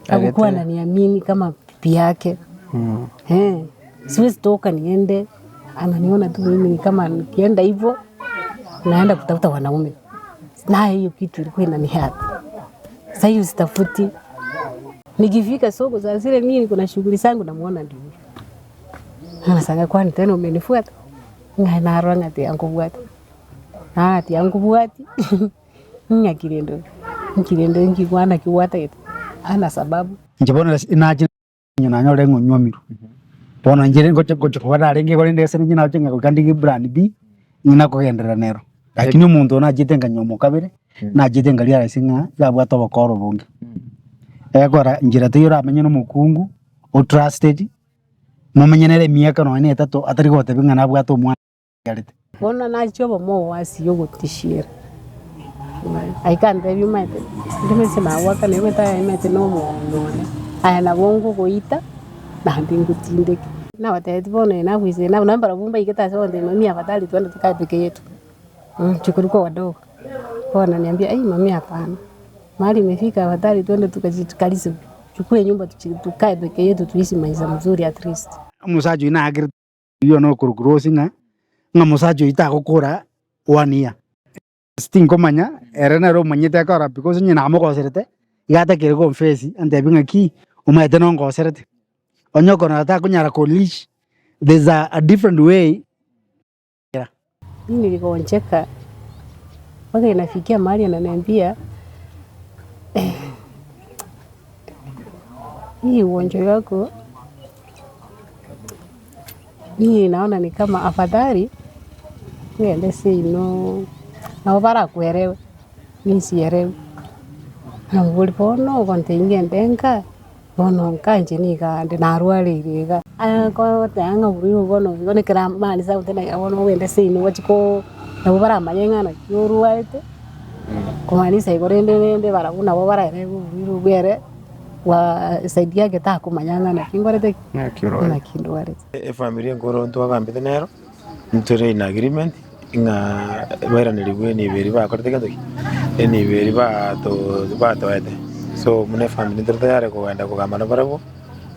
Agokwana niamini kama bibi yake eh, siwezi toka niende, ananiona tu mimi ni kama nikienda hivyo naenda kutafuta wanaume, naye hiyo kitu ilikuwa inanihurt. Sasa hiyo sitafuti, nikifika soko saa zile mimi niko na shughuli zangu, namuona ndio huyo, anashangaa kwani tena umenifuata? Ng'a narora ng'a tiankobwata, ah tiankobwati Ng'a kirende nkirende nkigwana kigwatagete ana sababu. Inche bono ase nache onye nanyore ng'a onywomirwe, bono inche ngocha ngocha koba narenge korende ase ninche nache ng'a goika ndige plan B, ng'a nakogenderera nero. Lakini omonto oyo nachete nkanyuoma kabere, nachete nkarealise ng'a iga abwate obokora obonge. Egekora nchera teiyo oramenye na omokungu, otrusted, momenye nere emiaka nonye na etato atari gotebia ng'a nabwate omwana. arete. Bono nachia obomo ase ogotishiera, aika antebia omanyete ndime inse nagoakana omanyete aye omanyete na omonto one, aye nabo ngogoita naende ngotindeke. Nabatebetie bono eye nagoisire nabo nabo mbarabwo mbaigete ase bagontebia mami afadhali twende tukae peke yetu, chukuruka wadogo. Bono ananiambia ai mami hapana, mahali imefika afadhali twende tukajitukalize tuchukue nyumba tukae peke yetu tuishi maisha mzuri at least. Omosacha oyio naakire. Oyio nokorokwa Rose ng'a ng'a mosacha oyio tagokora one year. Tinkomanya, ere nere omanyete akora because onye namogoserete, iga atakeire confess antebie ng'aki omanyete nongoserete. Onye okonyora takonyara ko unleash, there's a a different way. Mimi niligonjeka mpaka inafikia mahali ananiambia hii ugonjwa yako mimi naona ni kama afadhali ogende seino nabo barakuelewe mi sielewi. Namoboria bono ogontebia ngende nka. Bono nkanche nigo ande narwareire iga. Akogoteba ng'a oborwaire obo bono igo nekero amaanisha goteba ng'a bono ogende seino gochi koo nabo baramanye ng'a naki orwarete, kumaanisha igo rende rende barabwo nabo baraerwe oborwaire obwo ere bwa esaidi yake takomanya ng'a naki nkorete ki? Naki orwarete. Naki ndwarete. Efamiri enkoro ntwagambete nero, ntore in agreement ng'a bairanerigwe enibo eria bakorete gento ki? Enibo eria bato batoete. So buna efamiri ntore tayari kogenda kogamba nabarabwo,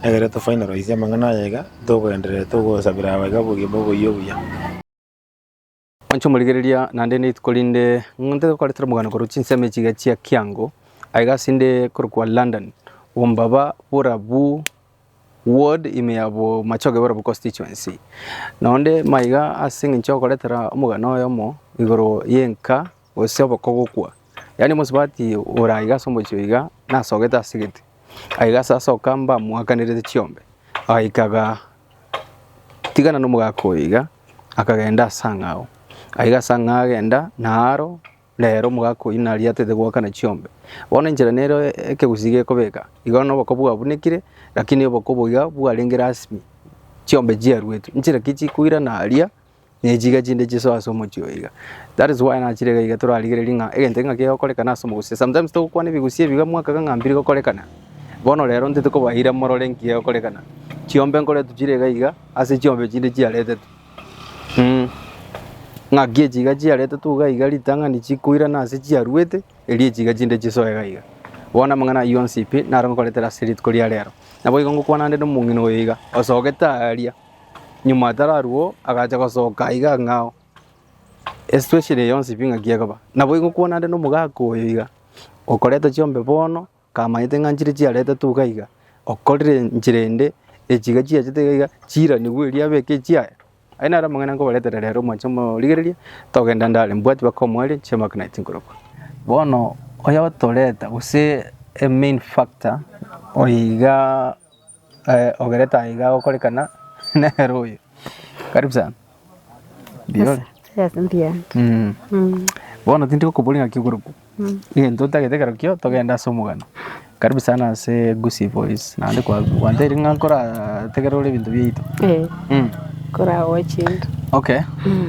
egere to finalize amang'ana aya iga, togoendereria togosabera aba iga obogima oboyia obuya. Mwanche omorigereria naende nerituko rinde ng'onte gokoretera omogano korwa chinsemo echi iga chia Kiango, aiga ase inde korokwa London, Bombaba borabu ward ime ya Bomachoge borabu constituency. Nonde maiga ase eng'encho yokoretera omogano oyomo igoro y'enka gose obokogokwa, yaani omosubati ore aiga ase omochie oyo iga nasogete asegete, aiga ase asoka mbamoakanerete chiombe, agaika tigana nomogaka oyo iga, akagenda ase ang'ao, aiga ase ang'ao agenda naro Rero omogaka oyio naria atete goakana chiombe. Bono enchera nero ekegusii gekobeka, igo noboko bwabunekire, lakini oboko obo iga bwarenge rasmi, chiombe chiaruetwe. Nchera ki chikoirana aria, na echi iga chinde chisoe ase omochie oyo iga. That is why nachire iga iga torarigereria ng'a egento eke ng'a kegokorekana ase omogusii. Sometimes togokwana ebigusii ebi iga mwakaga ng'a mbiri gokorekana. Bono rero ntete kobaira morore nki gegokorekana. Chiombe nkoretwa chire iga iga, ase chiombe chinde chiaretetwe. Ng'aki echi iga chiaretetwe iga iga ritang'ani chikoirana ase chiaruete, erio echi iga chinde chisoe iga iga. Bono amang'ana ayio onsi pi naro ngokoretera ase rituko ria rero. Naboigo ngokwana ande nomong'ina oyo iga, osogete aaria, nyuma atararwa oo, agacha gosoka aiga ang'ao, esituesheni eye yonsi pi ng'aki ekoba. Naboigo ngokwana ande nomogaka oyo iga, okoreta chiombe bono. Kamanyete ng'a nchire chiaretetwe iga iga, okorire enchera ende, echi iga chiachete iga iga, chiiranigwe erio abeke echiaye. Ayio naro amang'ana nkobaretera rero mwanche omorigereria, togenda ndare mbwati mpaka omoerio, inche Mark Knight nkorokwa. Bono oyotoreta gose emain factor oyo iga ogerete aya iga agokorekana nere oyo. Karibu sana. Mbuya ore? Yes, mbuya. Bono tindi gokoboria ng'aki okorokwa, egento ntagete ekero kio togende ase omogano. Karibu sana ase Gusii Voice naende kwa gwantebirie ng'a nkorategerere ore ebinto biaito. Eh, korawatchinga. Okay,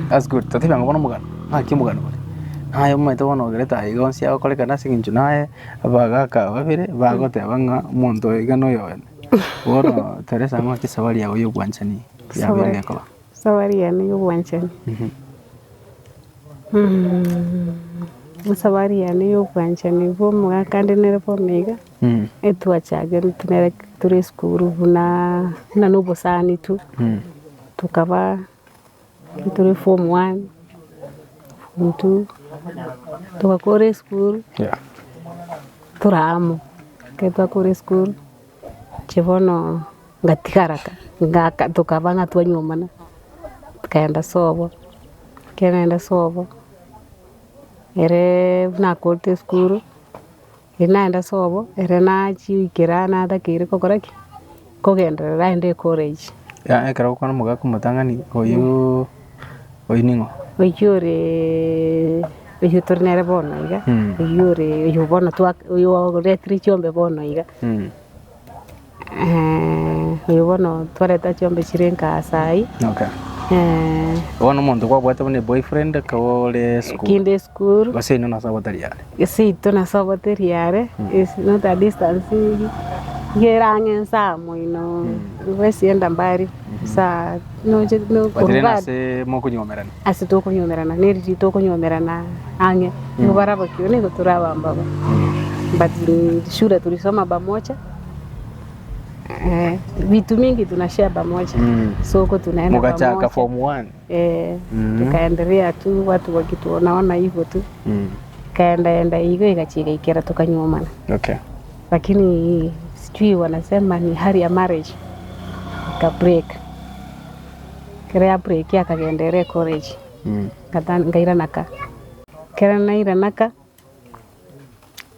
that's good. Totebia ng'a bono omogano, ng'aki omogano ore? Naye omanyete bono ogerete aya iga onsi agokorekana ase eng'encho naye abagaka aba babere bagoteba ng'a omonto oyo iga noyo one. Bono teresa ng'aki esabari yago ya obwanchani yabeire gekoba. Esabari yane ya obwanchani, esabari yane ya obwanchani bwa omogaka ande nere bono iga. Etwachagete nere tore esukuru buna buna na obosani tu, tokaba tore form one, form two, togakora esukuru, tore amo, ekero twakora esukuru, inche bono ngatigara ka, ngaka tokaba ng'a twanyuomana, tukaenda sobo, ekero naenda sobo, ere buna akorete esukuru. Ere naende sobo, ere nachikera natakeire gokora ki? Kogenderera aende ecollege. Ya ekero ogokwana omogaka omotang'ani oywo oywo ning'o? Oyio ore oyio tore nere bono iga, oyio ore oyio bono twa oyio oretire chiombe bono iga. Oyo bono twareta chiombe chire nka saii. Okay. Bono omonto kwabwate buna eboyfriend ekero ore esukuru. Kinde esukuru. Gose inwe nase abotari are? Seito nase obotari are, is not a distance iga ere ang'e nsa moino, huwezi enda mbali, saa noche But rende nase mokonywomerana? Ase tokonywomerana, neriri tokonywomerana ang'e, nigo barabokigwe nigo tore abambaba, but shule tulisoma pamoja. Vitu mingi tunashare pamoja soko tunaenda Mugachaka pamoja form one. Tukaendelea tu watu wakituonaona hivyo tu ikaendaenda igo igachia igaikera tukanyuomana Okay. lakini sijui wanasema ni hali ya marriage ika break ekero ya break akagenda ere ecollege ngata ngairana ka ekero nairana ka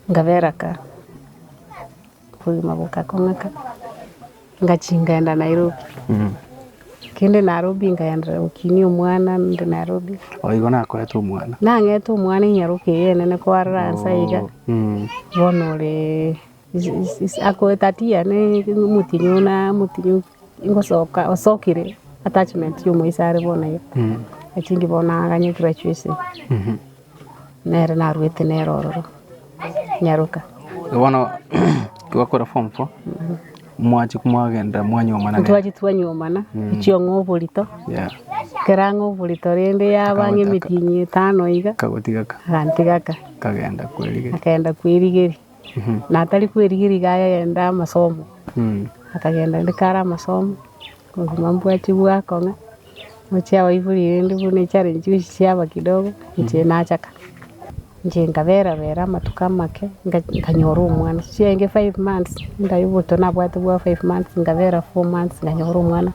nkabera ka. Obogima bogakong'aka, ngachia nkaenda Nairobi. Kende Nairobi nkaenderera gokinia omwana nde Nairobi. Oh igo nakoete omwana. Nang'ete omwana enyaroka eye enene kwarora nsa iga, bono ore akoeta yane omotienyi one omotienyi ngosoka osokire attachment ya omoisa are bono iga, lakini bono aganye graduation. Nere naruete nere ororo, nyaroka. Bono gwakora form four, mwachia mwagenda mwanyuomana nere. Ntwachia twanyuomana, ochia ong'e oborito, Yeah. ekero ang'e oborito rende yaba ang'e emetienyi etano iga, Kagotiga ka. agantiga ka. Kagenda kwerigeria. Akagenda kwerigeria, na atari kwerigeria iga ayagenda amasomo, akagenda rende kare amasomo, obogima mbwachia bwakong'a. Gochia abaibori rende buna echallenge gochia chiaba kidogo, inche nachaka. Inche nkabera bera amatuko amake, nka- nkanyora omwana, chiaenge five months, ndai oborito nabwate bwa five months, nkabera four months nkanyora omwana,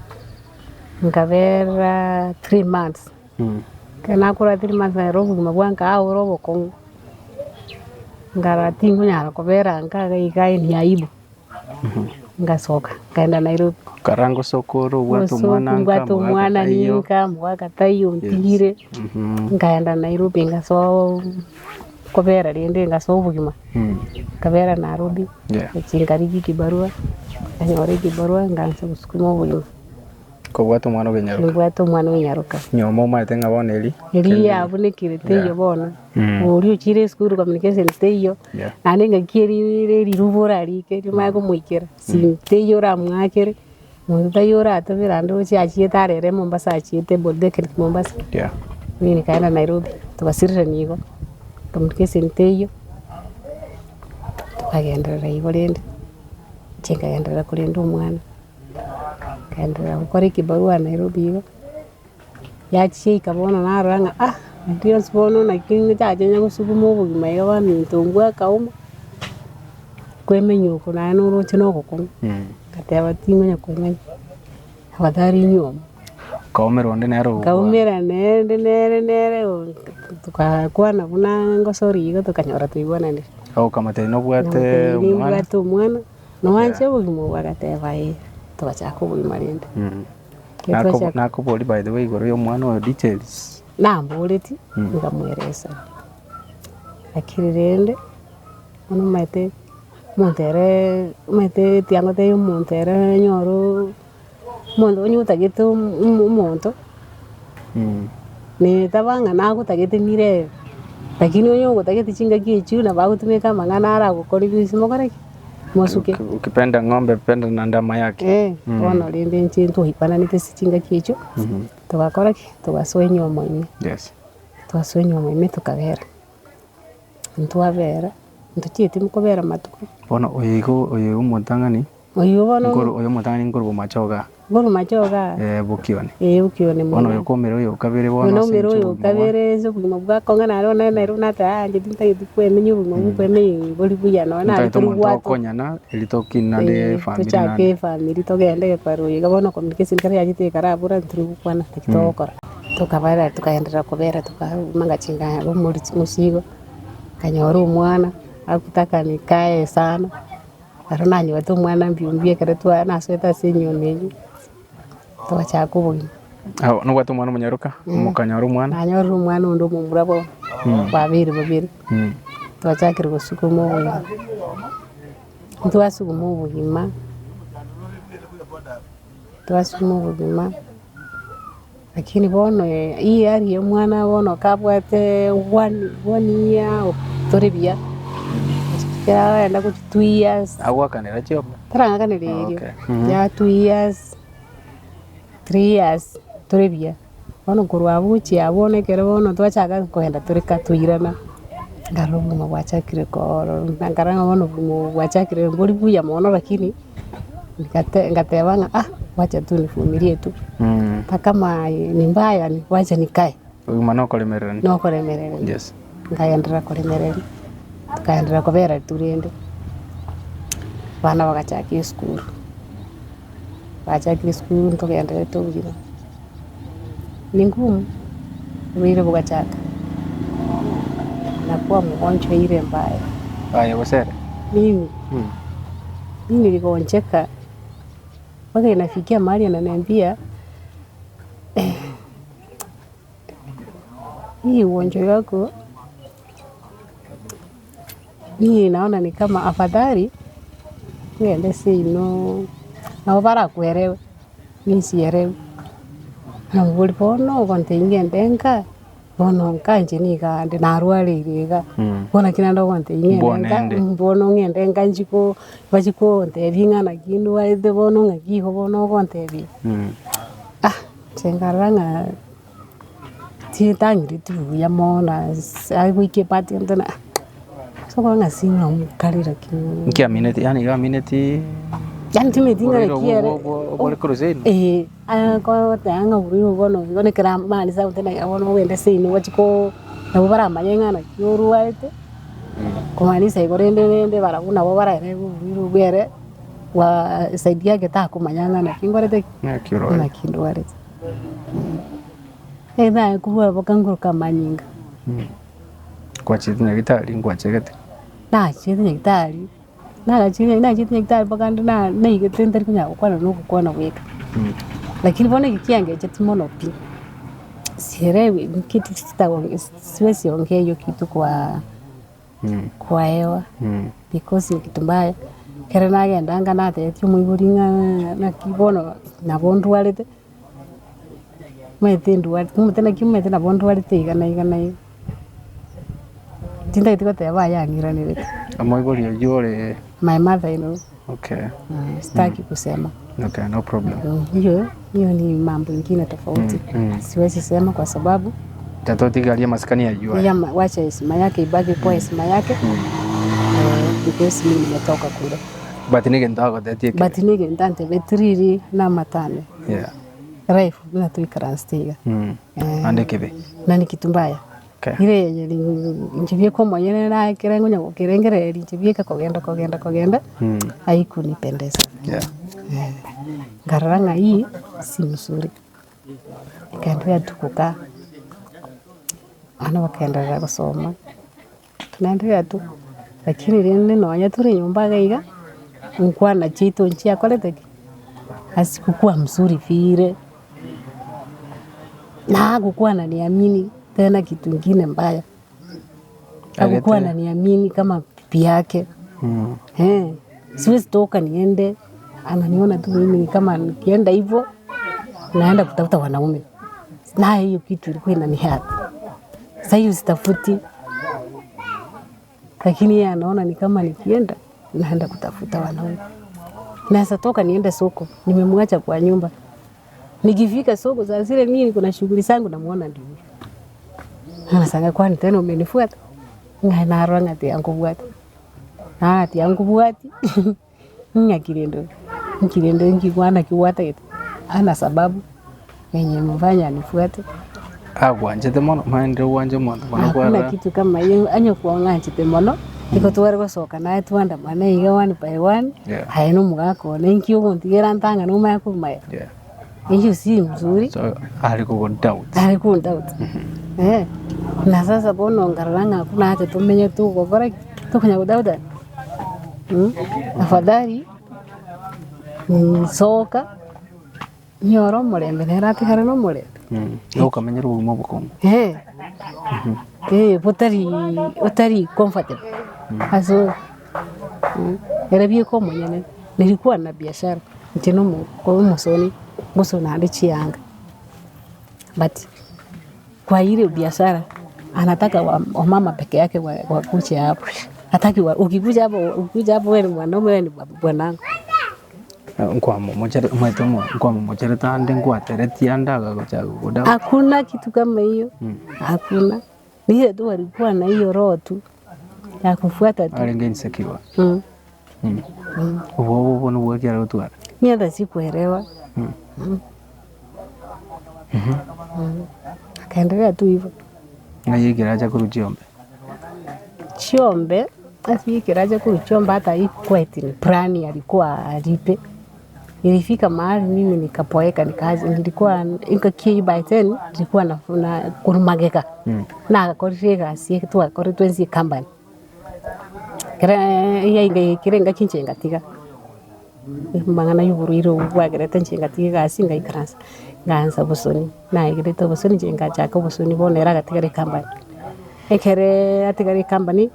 nkabera three months, ekero nakora three months nere obogima bwa nkaa ore obokong'u, nkarora tingonyara kobera nka iga iga ni aibu. Ngasoka, nkaenda Nairobi. Karanga osoka ore obwate omwana Ngosoka nka mbwate omogaka omwana taiyo. ninka omogaka taiyo ontigire, nkaenda Nairobi ngasoa kobera rende ngasoa obogima, nkabera Nairobi, Yeah. gochia nkarigia ekibarua, nkanyora ekibarua nkaansa gosukuma obogima. Kobwate omwana ogenyaroka. Nimbwate omwana ogenyaroka. Nyoma omanyete ng'a bono eri. Eri yabunekire teiyo bono. Oria ochire esukuru communication teiyo, Yeah. naende engaki eri ere riruba orarike rimanye komoikera, simu teiyo oramoakere, monto taiyo oratobere ande oche achiete arere Mombasa achiete Polytechnic Mombasa. Yeah. Mimi nikaenda Nairobi, togasirirania igo, communication teiyo, tokagenderera igo rende, inche nkagenderera korenda omwana. Nkaenderera gokora ekibarua Nairobi igo, yachiika bono narora ng'a ah, eri rionsi bono naki nchache onye gosuguma obogima iga baminto mbwa akauma, kwemenya oko naye noroche na obokong'u, ngateba ting'onya kwemenya, afadhali nyuome. Nkaumera onde nere ogokwana. Nkaumera nere nere nere tokakwana buna ngosori igo tokanyora toigwananire. Okamotebia nobwate omwana. Nimbwate omwana. Noanche obogima obo? Agateba, Ee. Togachaka obogima rende. Ekero twachaka- Nakoboria by the way igoro ya omwana oyo details. Namboreti, nkamweresa. Lakini rende, bono omanyete, omonto ere, omanyete tiangotebia omonto ere onyore oo omonto onye otagete omo omonto. Netaba ng'a nagotagete mirebe, lakini onye ogotagete chingaki echio nabo agotumeka amang'ana aragokorire gose mokore ki? Mosuke. Ukipenda ng'ombe penda na ndama yake. Eh, bono rende inche ntwaikwananete ase chingaki echio, togakora ki? Togasoa enyiomo ime. Yes. Twasoa enyiomo ime tokabera, ntwabera. Ntochieti kobera matuko. Bono oyo igo oyo omotang'ani. Oyio bono. Nkoru oyo omotang'ani nkoru bomachoge aa. Nkoru machoge aa. Eh, bokione. Eh, bokione mono. Bono oyo kwomera oyo okabere bono ase Oyo oyo okabere ase obogima bwakong'a naro nere nere nateba inche tintageti kwemenya obogima bwa okwemenya bori buya nonya nare Ntagete tori omonto gwato. okonyana eri tokine naende Eh, efamiri tochake naende. efamiri togende gekogera oyo iga bono communication ekero yachete ekarabora ntiri gokwana naki togokora. Tokabera tokagenderera kobera tokauma ngachinga omorisia omosigo, nkanyora omwana, akutaka nikae sana. Ero nanyorete omwana mbuya mbuya ekero twa nasoete ase enyiomo eyio, twachaka obogima. Aa nobwate omwana omonyaroka, mokanyora omwana. Nanyorire omwana onde omomura bono, babeire babere, twachakire gosukuma obogima. Ntwasuguma obogima, twasuguma obogima, lakini bono eyari ya omwana bono kabwate one one year tore buya, kiagenda gochia 2 years. Agoakanera chiombe? Tarang'akanera erio, ya 2 years, 3 years tore buya. Bono korwa abwo gochia abwo bono ekero bono twachaka kogenda tore ka toirana, nkarora obogima bwachakire koororo, nkarora ng'a bono obogima obo bwachakire mbori buya mono lakini. Ngate ngateba ng'a ah, wacha tu nivumilie tu hata kama ni mbaya ni wacha nikae. Obogima nokoremererania. Nokoremererania. Yes. Nkagenderera koremereria, tukaenderera kobera tu rende, abana bagachaka esukuru, bachakire esukuru ntogendererete obogima, ni ngumu, oboire bogachaka, nakuwa mgonjwa ire mbaya. Aye gose ere? Mimi. Mimi niligonjeka mpaka inafikia mahali ananiambia hii ugonjwa yako mimi naona ni kama afadhali uende seino nabo barakuelewe mi sielewi. Nabori bono ogontebia ngende nka. Bono nkanche niga ande narwareire iga, bono naki naende ogontebia ng'ende nka Mbonende. bono ng'ende nka nchiko bachie kontebia ng'a naki ndwarete bono ng'aki igo bono ogontebia. Ah, inche nkarora ng'a tintang'ireti buya mono ase agoika epart gento na ah, ase okogora ng'a sing'amokari lakini. Nki amineti yaani iga amineti Yaani timanyeti ng'a oborwaire naki obwo ere obwo obore korwa seino? Eh. Akogoteba ng'a oborwaire obo bono igo nekero amaanisha gose naye bono ogende seino gochi koo nabo baramanye ng'a naki orwarete, kumaanisha igo rende rende barabwo nabo baraere oborwaire obwo ere bwa esaidi yake takomanya ng'a naki nkorete ki? Naki orwarete. Naki ndwarete. Ekero kobua bakangoroka amanyinga. Kwachete nyagetari nkwachegete? Nachete nyagetari. Nagachire nachete nyagetari mpaka ande na naigete ntari konyara gokwana na ogokwana bweka. Lakini bono eki kiangecheti mono pi, sielewi kitu sitaongea siwezi ongea hiyo kitu kwa kwa hewa because ni kitu mbaya. Ekero nagenda anga natebetie omoibori ng'a naki bono nabo ndwarete, omanyete ndwarete omanyete naki omanyete nabo ndwarete iga na iga na iga. Tintageti goteba aye ang'iranerete. Omoibori oyio ore. My mother in law. Okay. Sitaki kusema. Okay, no problem. Hiyo hiyo ni mambo ingine tofauti. Siwezi sema kwa sababu Tatotigaria amasikani ayio aya. ya wacha heshima yake ibaki kuwa heshima yake. Because mimi nimetoka kule. But negento agotetie ekebe. But negento antebetie riri namatane. Yeah. Life buna toikaransete iga. Naende ekebe. Na ni kitu mbaya. Okay. Ire eye inche bieka omonyene nakere ngonya gokerengereria inche bieka kogenda kogenda kogenda, haikunipendeza. Yeah. Nkarora ng'a hii si mzuri. Nkaendelea tu kukaa, abana bakaendelea gosoma, tunaendelea tu, lakini rende nonya tore nyomba iga iga, nkwana chiaito nchiakorete ki? Asikukuwa mzuri vile. Na hakukuwa ananiamini tena kitu ingine mbaya. Hakukuwa ananiamini kama bibi yake. Eh, siwezi toka niende, ananiona tu mimi ni kama nikienda hivyo naenda kutafuta wanaume. Na hiyo kitu ilikuwa inanihurt. Sasa hiyo sitafuti. Lakini yeye anaona ni kama nikienda naenda kutafuta wanaume. Naweza toka niende soko, nimemwacha kwa nyumba. Nikifika soko saa zile mimi niko na shughuli zangu namuona ndio huyo. Anashangaa kwani tena umenifuata? Ng'a narora ng'a tiankobwata. Natia nkobwati, ng'aki rende oyo, nki rende nki kwana ki gwatagete, hana sababu yenye imefanya anifuate. Agwanchete mono, omanyete ogwancha omonto mono Hakuna kwarora. kitu kama hiyo, onye kwang'anchete mono, nigo tware gosoka naye twandamana iga one by one, Yeah. aye na omogaka one, inki ogontigera ntang'ane omanye komanya. Yeah. Hiyo si mzuri. So are kogodoubt. Are kondoubt. Eh. Na sasa bono nkarora ng'a buna ache tomenye togokora ki? Tokonya kodoubtana. Afadhali nsoka nyore omorembe nere atigare na omorembe. Igo okamenyera obogima obokong'u. Eh. Eh, botari otari comfortable ase ore. Ere bieka omonyene, nilikuwa na biashara. Inche na omosoni, ngosona ande chianga, but kwa ile biashara anataka wamama peke yake wakuje hapo, hataki ukikuja hapo ukikuja hapo wewe ni mwanaume wewe ni bwanangu. Nkwamomochere omanyete nkwamomochere ande nkwateretie ande agagocha gogoda. Hakuna kitu kama hiyo, hakuna. Ni ile tu walikuwa na hiyo roho tu ya kufuata tu. Arenge insecure. Mm. Obwoba obwo nobwo ekiagera gotwara. Mi hata sikuelewa. Akaendelea tu hivyo. Ng'ai ekero acha korwa chiombe? Chiombe ase ekero acha korwa chiombe hata haikuwa eti ni plan alikuwa alipe. Ilifika mahali mimi nikapoeka nikaanza nilikuwa ingaki by then nilikuwa na na korwa magega. Nagakorire egasi eke twakoretwe ense ecompany. Ekero yainga engaki inche ngatiga, amang'ana ya oborwaire obwo bwagerete inche ngatiga egasi ngaikaransa, nkaansa obosoni, naegerete obosoni inche ngachaka obosoni bono ere agatigara ecompany. Ekereee atigara ecompany,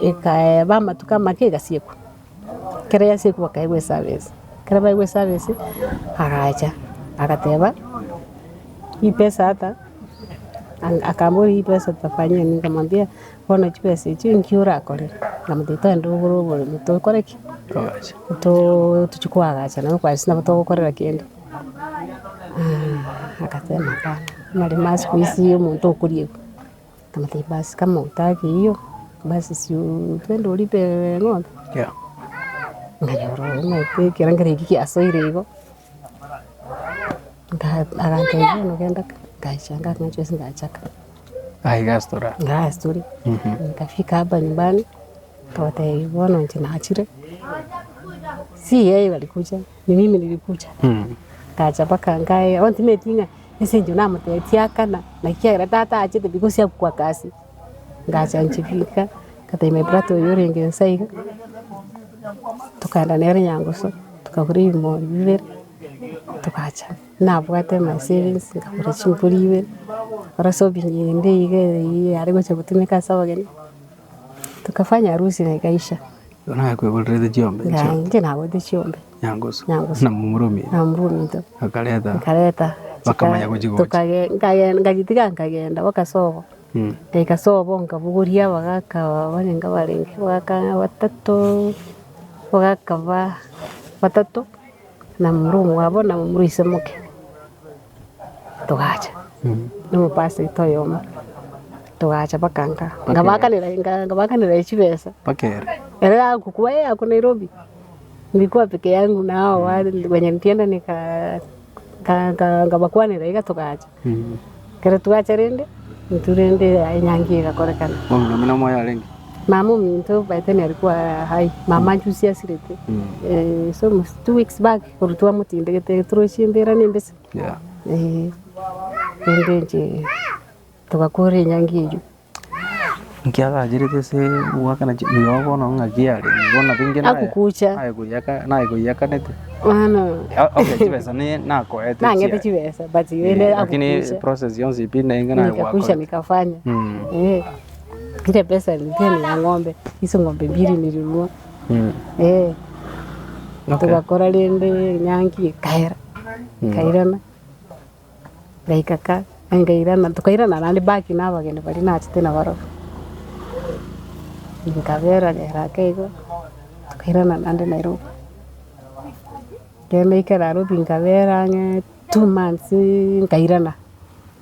ekaeba amatuko amake egasiekwa, ekero yasiekwa bakaegwa eservice, ekero baegwa eservice, agacha agateba, ripesa hata akamboria ripesa tutafanyia nini nkamwambia. Bono chibesa echio inki orakore? Nkamotebia togende ogore oboremo tokore ki? Togache. Too tochie koagacha nabo kwani nabo togokorera kende. Agateba hapana, amaremo aa siku hizi omonto okoriegwa. Nkamotebia basi kama hutaki hiyo, basi si twende oripe ng'ombe. Yeah. Nkanyora omanyete ekerengerio ekio giasoire igo, nka agantebia bono genda ka, nkaechanga ng'achia ase ngachaka. Aye gastora. Ngastori, nikafika hapa nyumbani, nkabatebia bono inche nachire, si yeye alikuja, ni mimi nilikuja. Ngacha mpaka nkae bono timanyeti ng'a ase eng'encho namotebetie akana, naki kiagera tata achete because akwa kasi. Ngacha nchifika, ngatebia my brother oywo orenge nse iga, tokaenda nere Nyangusu, tokagora ebimori bibere, togacha. Nabwate my savings nkagora chimbori ibere, nkakora shopping ende iga eywo yare gocha gotumeka ase abageni, tukafanya harusi na ikaisha. Igo naye kwegorerete chiombe Nga chio inche nagorete chiombe Nyangusu Nyangusu. na momura omino na momura ominto, okareta nkareta Bakamanya gochigocha. tukage nkage nkachitiga nkagenda mpaka sobo, ngaika sobo nkabogoria abagaka barenge barenge abagaka batato, abagaka ba batato. Na momura omwabo na momura ise moke, togacha na omopastor oito oyomo, togacha mpaka nka, nkabakanera nka nkabakanera chibesa. Mpaka ere. Ere agokwa eh ako Nairobi, nilikuwa peke yangu na hao wale wenye nilienda nika nka nka nkabakwanera iga togacha. Ekero twacha rende, intwe rende aye enyangi egakorekana. Bono nomino omoyo arenge? Mama ominto by then alikuwa hai, mama juzi asirete, so almost 2 weeks back korwa twamotindegete torochie embera na embese, Yeah. rende inche togakora enyangi eywo. Nki agacherete ase goakana chi nigo bono ng'aki are nigo nabo inche naye Agokucha. naye koiyaka naye koiyakanete. Bono Okay chibesa ne nakoete nang'ete chiaye. chibesa but rende Lakini agokucha. process yonsi pi nainche naye Nikakucha gwakorete. nikafanya. Ile pesa nilipia ni ya ng'ombe, hizo ng'ombe mbili nilinunua. Eh. Okay. Togakora rende enyangi ekaera, ekairana, ngaika ka, ngairana tokairana naende back na abageni baria nachete nabarobwo. Nkabera ere ake igo, tokairana naende Nairobi. Ekero naikera Nairobi nkabera ang'e 2 months nkairana.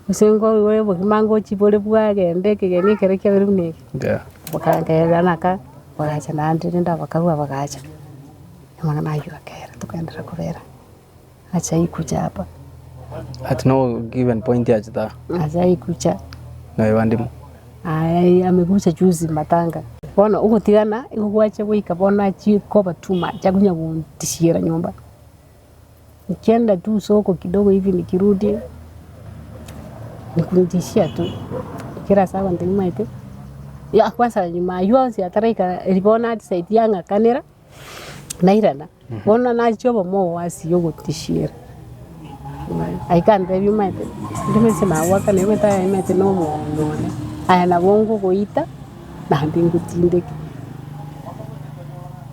Gose nkoigure obogima ngochia bore bwagenda ekegeni ekere kiabere buna eke. Yeah. Nkairana ka. Bagacha naende rende abakarua bagacha, amang'ana aywo akera tokaenderera kobera, acha ikucha hapa. At no given point achete aa. Acha ikucha. Naye bandimo. Aya amekucha juzi matanga. Bono ogotigana igo gwacha goika bono achie koba too much akonya gontisiera nyomba. Nikienda tu soko kidogo hivi nikirudi, nikunitishia tu, kera ase abanto nimaete, ya kwanza nyuma aywo onsi ataraika eri bono adecide yang'akanera, nairana, bono nachia obomo owasi ya ogotishiera. Aye kantebia omanyete, ndime inse nagoakana omanyete aye omanyete na omonto one, aye nabo ngogoita, naende ngotindeke.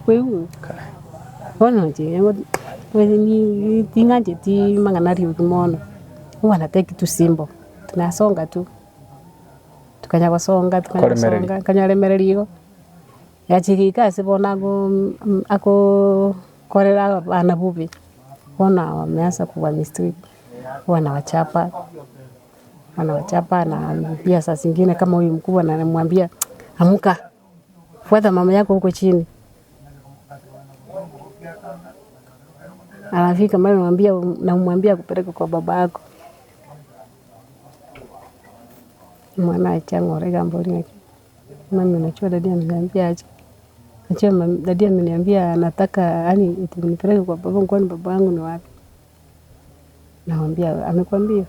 Koigwa? Bono inche ting'ancheti mang'ana aria riogi mono, huwa na take tu simple, tunasonga tu, tukanya gosonga tukanya Koremereria. gosonga, nkanyaremereria igo, yachia goika ase bono ago agokorera abana bobe, bono wameanza kuwa mistreat, huwa nawachapa, huwa nawachapa naambia saa zingine kama huyu mkubwa namwambia amka, fuata mama yako huko chini. Anafika mahali namwambia namwambia akupeleke kwa baba yako. Mwana achang'ore gambori ng'aki mami unajua dadi ameniambia aje. Unajua mami dadi ameniambia anataka yaani eti nipeleke kwa baba kwani baba yangu ni wapi? Namwambia amekwambia?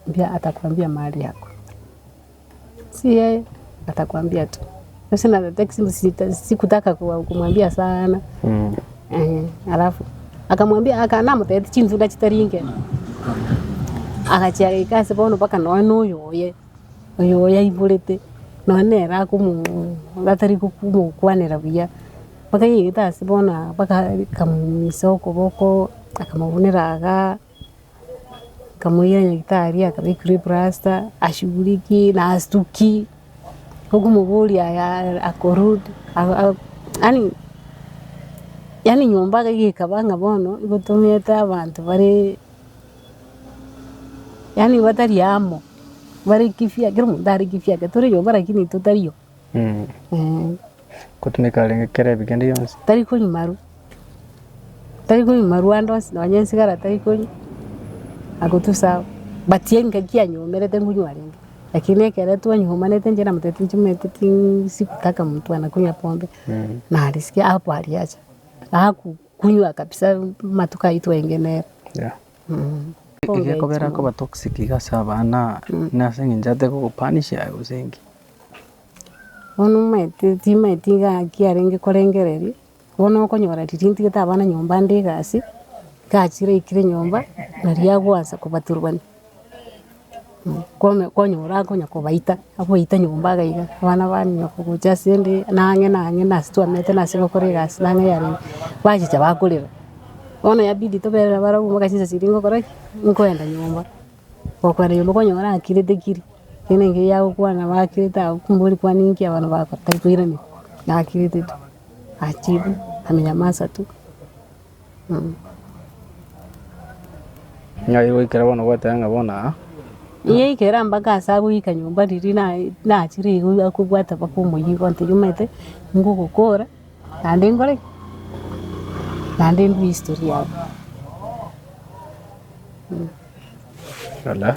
Ambia atakwambia mahali yako. Si yeye atakwambia tu. Sasa na text sikutaka kumwambia sana. Eh, alafu akamwambia akanamotebia chintunda chitaringe. Agachia agaika ase bono mpaka nonya na oyoye, oyoye aiborete, nonya nere akomo atari komokwanera buya, mpaka yaigete ase bono mpaka akamumisa okoboko, akamobunera igaa. Nkamoira nyagetari akabekirwa eplasta, ashughuliki na astuki, okomoboria aya ako rude yaani yaani nyomba iga gekaba ng'a bono igo tomenyete abanto bare yaani batari amo, bare kifya kera omonto are kifyake, tore nyomba lakini totariyo. Gotumeka arenge kera ebigende bionsi. Tari konywa marwa, tari konywa marwa ande onsi nonye esigara tari konywa, ako tu sawa. But engaki anyomerete nkonywa arenge, lakini ekere twanywomanete inche namotebetie inche omanyete ti sikutaka mtu anakunywa pombe, narisikia hapo aliacha, hakukunywa kabisa matuko aywo twaenge nere. Yeah. Egekobera koba toxic iga ase abana, nase eng'encho ate gogopunisha aye gose nki? Bono omanyete timanyeti iga ki arenge korengereria, bono okonyora riria ntigete abana nyomba nde egasi, gachire aikire nyomba, naria agoansa kobaturubania, kome konyora akonya kobaita, agoita nyomba iga iga, abana banywa gocha ase ende na ang'e na ang'e na ase twamenyete na ase gokora egasi na ang'e yarenge, bachicha bakorera. Bono yabidi tobere nabarabwo mpaka chinsa chiria ngokora ki? Nkoenda nyomba, gokoenda nyomba kwanyora akirete kiri, kende nkeri agokwana bakirete abwo mbori kwani nki abana bakora tari koiraneria, nakirete tu, achibu amenyamasa tu. Ng'ai goikera bono gwateba ng'a bono aa. Yaikera mpaka ase agoika nyomba riria na- nachire igo akobwata mpaka omoyio igo ntebi omanyete, ngogokora. Naende nkore ki? Naende ndue history yabo. Ala.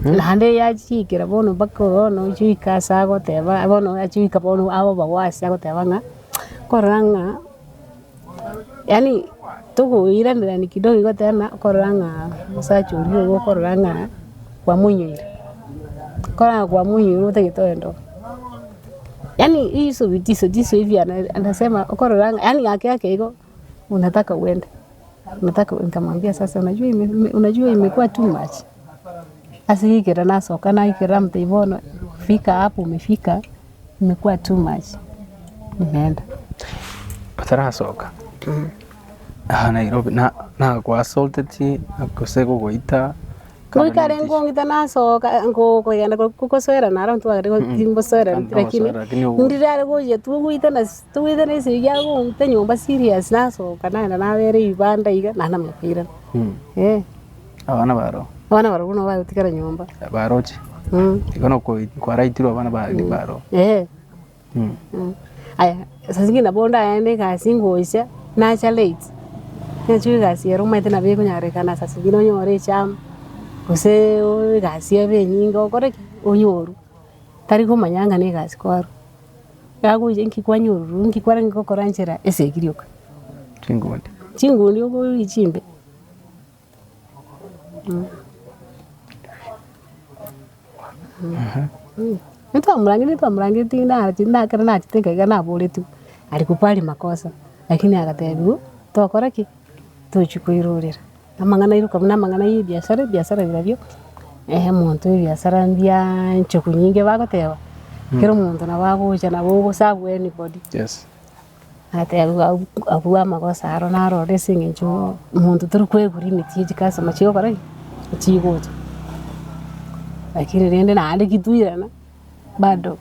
Naende yachiikera bono mpaka bono ochoika ase agoteba bono achoika bono agoba ase agoteba ng'a korora ng'a yaani togoiranerani kidogo igo tena okorora ng'a omosacha oria ogo okorora ng'a kwamonyoire, okorora ng'a kwamonyoire otagete ogende oo. Yaani hizo vitiso tiso hivi anasema okorora ng'a yaani ake ake igo unataka uende, unataka nikamwambia sasa unajua ime unajua imekuwa too much. Ase gekero nasoka naikera namotebia bono fika hapo umefika imekuwa too much, nimeenda. Otarasoka aha Nairobi na nagoassaulteti gose gogoita Goika are nkong'ita nasoka nkogenda kogosoera naro ntwagete timbosoera lakini ndire are gochia togoitana togoitana esegi agong'ita nyomba serious nasoka naenda nabera ebibanda iga naende namanya koirana eh. Abana baroo. Abana barobwo nabo bagotigara nyomba. Baroche. Igo noko kwaraitirwe abana ba baro. Eh. Aya, saa zingine nabo ndaende egasi ngocha, nacha late, nacha egasi ere omanyete nabo ekonyarekana saa zingine onyore ejam, gose egasi ebe enyinge okore ki? Onyorwe. Tari komanya ng'a na egasi kwarwa. Agocha inki kwanyorwa, inki kwarenge gokora nchera esegi rioka. Chingundi. Chingundi okoria chimbe. Nitwamorangire nitwamorangire tindarachi ndakera nachete nkaiga naboretigwe, alikubali makosa, lakini agatebiwa tokora ki? Tochia koirorera. Amang'ana airoka buna amang'ana ya ebiasara, ebiasara birobio, omonto ebiasara mbiaa nchogu nyinge bagoteba, kera omonto nabo agocha nabo ogoserve anybody. Yes. Agatebigwa abwo abwo amagoso aro narore ase eng'encho omonto tori koegwa limit ye chikasoma chigokora ki? Chigocha. Lakini rende naende kituirana, bado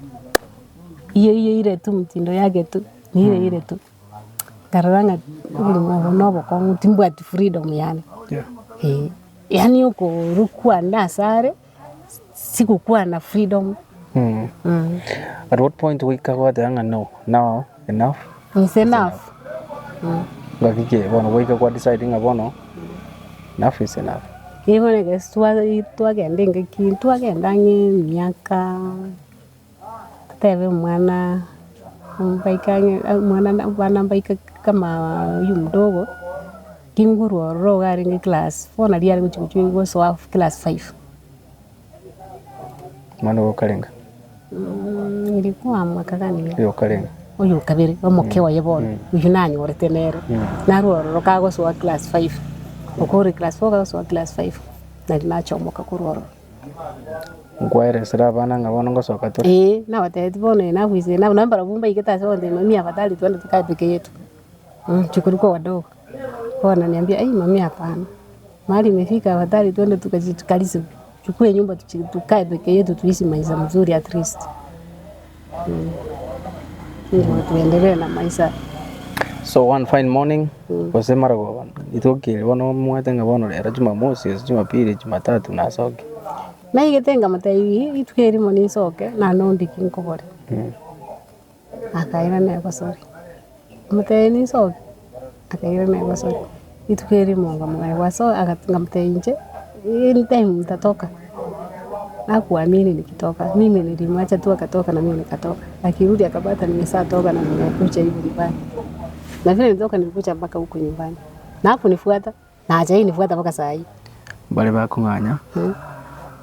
iyo iyo ire tu mtindo yake tu, ni ire ire tu. Nkarora ng'a oborimo obo na obokong'u timbwati freedom yane, eh, yaani okorokwa nase are. Sigokwana freedom. At what point goika gwateba ng'a no, now enough Is enough. Ngaki ki bono goika kwa decide ng'a bono enough is enough. Eye bono egesi twagenda engaki twagenda ang'e emiaka totebe omwana mbaika ang'e omwana abana mbaika kama huyu mdogo, kingurwa ororo iga arenge class four naria are gochia gochia gosoa class five. Omwana oyo okarenga? Ilikuwa mwaka gani Oyo okarenga? Oyo okabere, omoke oye bono, oyio nanyorete nere, narwo ororo kagosoa class five, okore class four kagosoa class five, nari nachomoka korwa ororo. Nkwaeresera abana ng'a bono ngosoka tore? Eeh, nabatebetie bono enough is enough, nabo barabwo mbaigete ase ogontebia mami afadhali twende tukae peke yetu, intwe korwa kwa wadogo. Bono ananiambia ai mami hapana, mahali imefika afadhali twende tukajitukalize tuchukue nyumba tukae peke yetu tuishi maisha mzuri at least. Ndio tuendelee na maisha. So one fine morning, gose maragoba, rituko bono omwete ng'a bono rero jumamosi gose jumapili, jumatatu nasoke. Naigete nkamotebia rituko erimo ninsoke naende ondiki nkobore. Akairana egosori, nkamotebia ninsoke, akairana egosori, rituko erimo nkamogania gwasoa aga nkamotebia inche anytime nitatoka, nakuamini nikitoka, mimi nilimwacha tu akatoka na mimi nikatoka, akirudi akapata nimeshatoka na nimekuja hivi nyumbani, na vile nilitoka nilikuja mpaka huku nyumbani, na hakunifuata na hajawahi nifuata mpaka saa hii. Bare bakong'anya,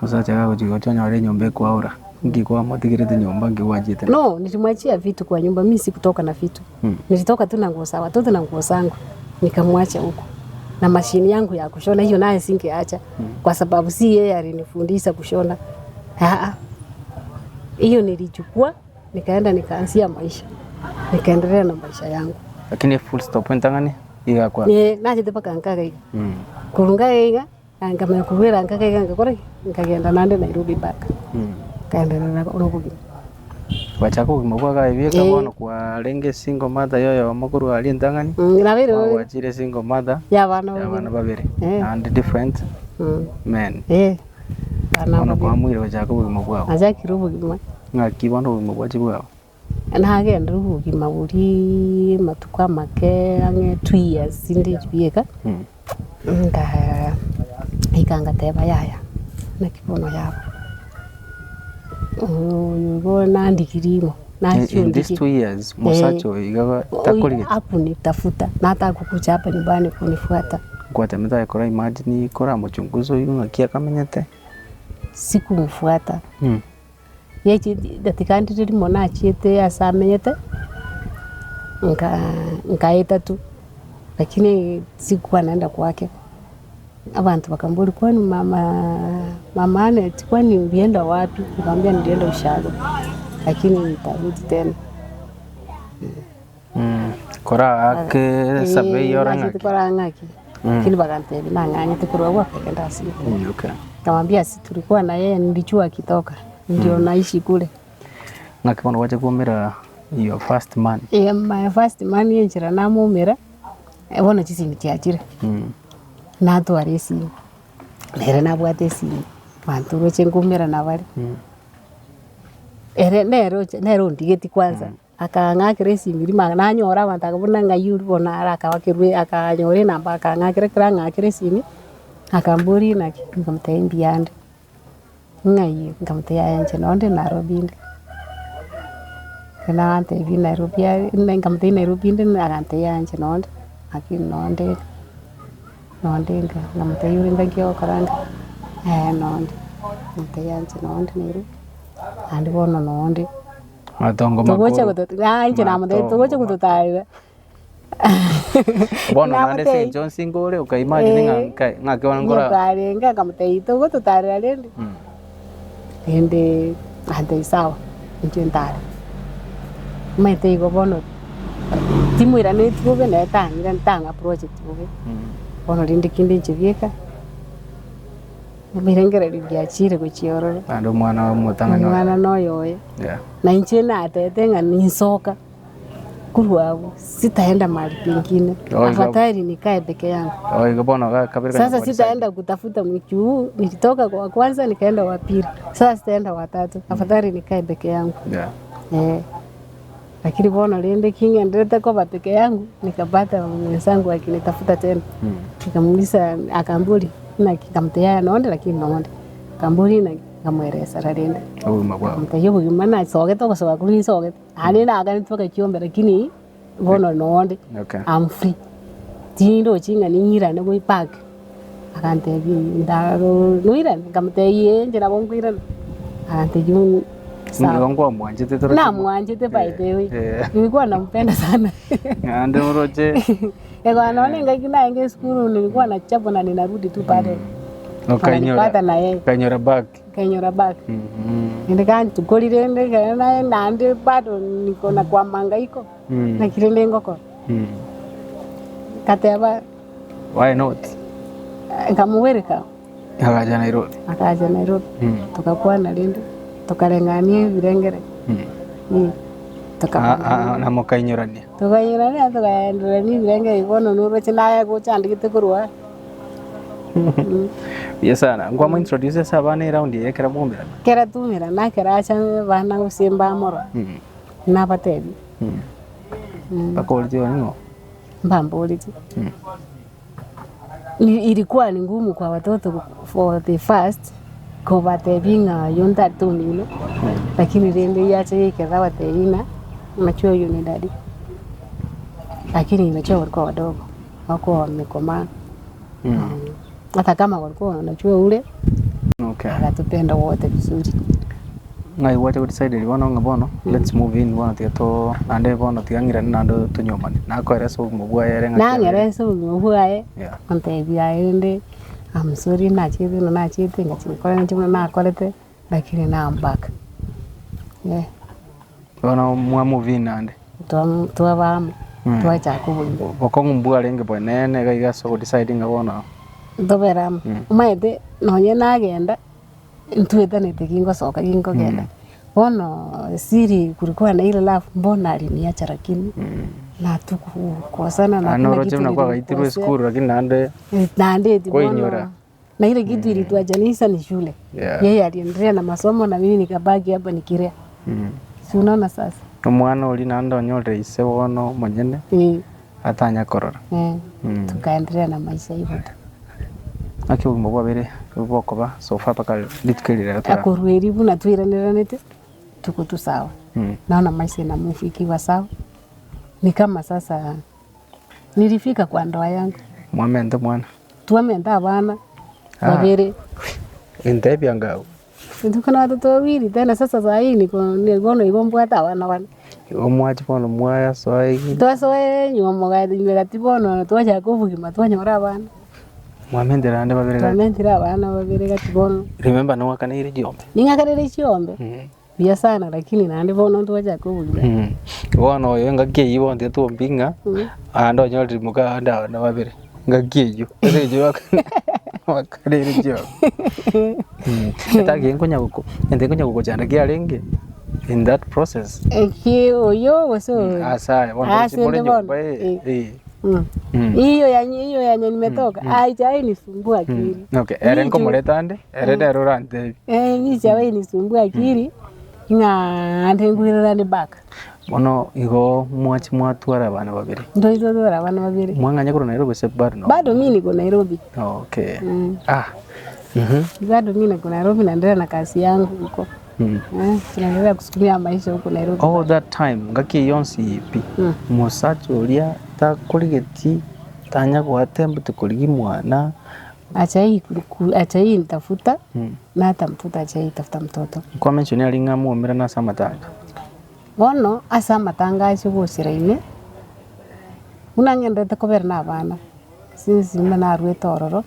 omosacha gagochia gocha onyore enyomba ekwaura, nki kwamotigerete nyomba nki gwachiete nabo? No, nilimwachia vitu kwa nyumba, mi sikutoka na vitu. Nilitoka tu na nguo za watoto na nguo zangu, nikamwacha huko na mashini yangu ya kushona, hiyo naye singeacha kwa sababu si yeye alinifundisha kushona. Aa, hiyo nilichukua nikaenda nikaanzia maisha, nikaendelea na maisha yangu. Lakini full stop entang'ani iga kwa Eh, nachete mpaka nkaga iga. Korwa nkaga iga, nkamanya korwera nkaga iga ngakora ki? Nkagenda naende Nairobi back. Nkaendelea na obogima. Gwachaka obogima bwa iga ebieka Eh. bono kwarenge single mother ya oyomo korwa aria entang'ani, Nabeire bono bobe gwachire single mother ya abana ya abana babere. babere, Eh. naende different men. Eh, abana Bono babere. kwamuire gochaka obogima bwao. Nachakire obogima. Ng'aki bono obogima bwachia bwao? Nagendire obogima boria amatuko amake ang'e two years inde bieka, nkaa ika ngateba yaya, naki bono yaba, oyo igo nandigirie ing'o, In in these nachiondigie two years mosacha oyo iga takorigeti? Hakunitafuta na hata hakukuja hapa nyumbani kunifuata. Nkwatemete aye kora imagine koramochunguza oywo ng'aki akamenyete. Sikumfuata. Datika ndire rimo nachiete ase amenyete, nkaeta tu, lakini sikuwa naenda kwake. Abanto bakamboria kwani mama mama Annet kwani ulienda wapi? Nikamwambia nilienda ushago, lakini nitarudi tena. Koraake survey ore Nachete ng'aki? korora ng'aki, lakini bagantebia nang'anyete korwa abwo akagenda ase Okay. Nikamwambia si tulikuwa na yeye nilijua akitoka ndio naishi kule. Ng'aki bono gwacha koumera your first man? Eh, my first man enchera namoumera, bono chisimi chiachire, natwara esimi, nere nabwate esimi. Abanto roche nkoumerana bare, ere nere ocha nere ondigetie kwanza, akang'akera esimi rimo nanyora abanto aba buna ng'ai oria bono naro akabakerwa akanyora enamba akang'akera ekero ang'akera esimi, akamboria naki, nkamotebia mbuya nde, ng'ai nkamotebia yaya inche nonde Nairobi inde. Ekero nantebia Nairobi are nkamotebia Nairobi inde agantebia yaya inche nonde, lakini nonde. Nonde nka, nkamotebia ore ngaki ogokora nka, eh nonde, nkamotebia inche nonde Nairobi, naende bono nonde. Matongo Togocha makoro. goto ah inche namotebia togocha Matongo gototarera. Bono naende ase Namotebia eng'encho onsi nkore okaimagine ng'a eh, nka ng'aki bono nkora nyokarenge nkamotebia togototarera rende, rende agantebia sawa, inche ntare. Omanyete igo bono. Timoiranetie bobe naye tang'ira tang'a project bobe, bono rende kende inche bieka, ebirengererio biachire gochia ororo. Naende omwana omotang'ani oye. Omwana na oyo oye, Yeah. na inche natete ng'a ninsoka korwa abwo, sitaenda mahali pengine, Oh, iga- afadhali nikae peke yangu. Oh, igo bono ga kabere Sasa kanya sitaenda kutafuta mjuu, nilitoka kwa kwanza nikaenda wa pili, sasa sitaenda wa tatu, afadhali nikae peke yangu Yeah. eh. Lakini bono rende king'enderete koba peke yangu, nikapata mwenzangu akinitafuta tena. Nikamuuliza akamboria naki, nkamotebia yaya nonde lakini nonde. Akamboria naki, nkamweresera rende. Obogima bwao. Nkamotebia obogima nasogete ogosoka korwa ninsogete, naende naganete mpaka chiombe lakini bono nonde, Okay. am free. Tindochi ng'a ning'irane goi park, akantebia ndaro noirane? Nkamotebia ee inche nabo nkoirana. Akantebia sawa. Nigo nkwamwanchete toroche mo- Namwanchete by the way. Eh. Nilikuwa nampenda sana. Naende oroche Ekero nonye engaki naenge esukuru nilikuwa nachapwa na ninarudi tu pale. okainyora Ananipata na yeye. okainyora back. Nkainyora back. Naende kantukorire rende ekero naye naende bado niko na kwa mahangaiko. Naki rende ngokora. Ngateba Why not? nkamwereka. Agacha Nairobi. Akacha Nairobi. Togakwana rende, tokareng'ania ebirengere. Tokabana. Na mokainyorania. Tokainyorania tokaenderania ebirengere bono noroche naye gochandegete korwa aa. Buya sana. Nkwamo introduce ase abana eround eye ekero mwaumerana? Ekero twaumerana ekero acha abana gose mbamorora, nabatebie. Bakoboretie ning'o? Mbamboretie. Ilikuwa ni ngumu kwa watoto for the first kobatebia ng'a oyio ntari omino, lakini rende yacha yaikera abatebia ng'a unajua huyu ni daddy. Lakini unajua walikuwa wadogo, hawakuwa wamekomaa. Hata kama walikuwa wanajua ule, Okay. akatupenda wote vizuri. Ng'ai gwacha go decide bono ng'a bono let's move in bono tiga to naende bono tiga ng'irane naende tonyomane. Nakoera ase obogima bwaye ere ng'aki Nang'era abere. ase obogima bwaye, Yeah. ontebia aye rende I'm sorry nachete buna nachete ngachia gokora inche buna nakorete, lakini now I'm back. Eh. Bono mwa move in naende. Twa twaba amo, twachaka obogima. Bokong'u mbwarenge bwenene iga iga ase ogo decide ng'a bono. Ntobere amo, omanyete nonye nagenda. Ntwetanete gingosoka ginkogenda. Bono siri kulikuwa na ile love mbona aliniacha lakini natukukosana na Naende hakuna oroche kitu buna kwagaitirwe nilimkosea. esukuru lakini naende Naende eti Koinyora. bono na ile kitu ilituachanisha ni shule. Yeah. Yeye aliendelea na masomo na mimi nikabaki hapa nikirea. Si unaona sasa? omwana oria naende onyorire ise bono omonyene Eh, atanya korora. eh. Tukaendelea na maisha hivyo tu. Naki obogima bwabere bokoba so far mpaka rituko eri rero tora. Korwa erio buna twiraneranete tuko tu sawa. Naona maisha ina move ikiwa sawa. Ni kama sasa nilifika kwa ndoa yangu. Mwamente mwana. Twamente abana babere. Intebia ngau. Tuko na watoto wawili tena sasa saa hii niko bono igo mbwate abana bane. Igo mwachi bono mwasoa egi. Twasoa nywomo gati bono twachaka obogima twanyora abana. Mwamentire naende babere gati. Twamentire abana babere gati bono. Remember nowakaneire chiombe. Ning'akanere chiombe buya sana lakini naende bono ntwachaka obogima. Bono oyo engaki eyio bono tiga twombi ng'a ande onyorire moka ande abana babere. Engaki eyio ase eng'encho wakaneire chiombe. Etagi nkonya goko ente nkonya gogochanda kiarenge in that process. Eki oyo gose oyo? Ase aya bono Ase more inde bono, nyomba eh. eh. Mm. Hiyo ya hiyo yenye nimetoka haijawahi nisumbua akili. Okay, ere Nichu- nkomoreta ande, ere nere orantebi. Eh, nichawahi nisumbua akili ng'a ande ngwirerane back. Bono igo mwachi mwatwara abana babere. Ndo itotwara abana babere. Mwang'anya korwa Nairobi gose bado no? Bado mi niko Nairobi. Okay. Ah. Mhm. Bado mi niko Nairobi naendelea na kazi yangu huko. Mm. Eh, tunaendelea kusukumia maisha huko Nairobi. All that time ngaki eyio yonsi pi Mm. mosacha oria takorigeti tanya goatembuti korigia mwana Acha hii acha hii nitafuta Mm. na hata mtoto acha hii tafuta mtoto. Kwa mention ari ng'a mwomerana ase amatanga. Bono ase amatanga ache gochera ime, buna ng'enderete kobera na abana, since buna naruete ororo,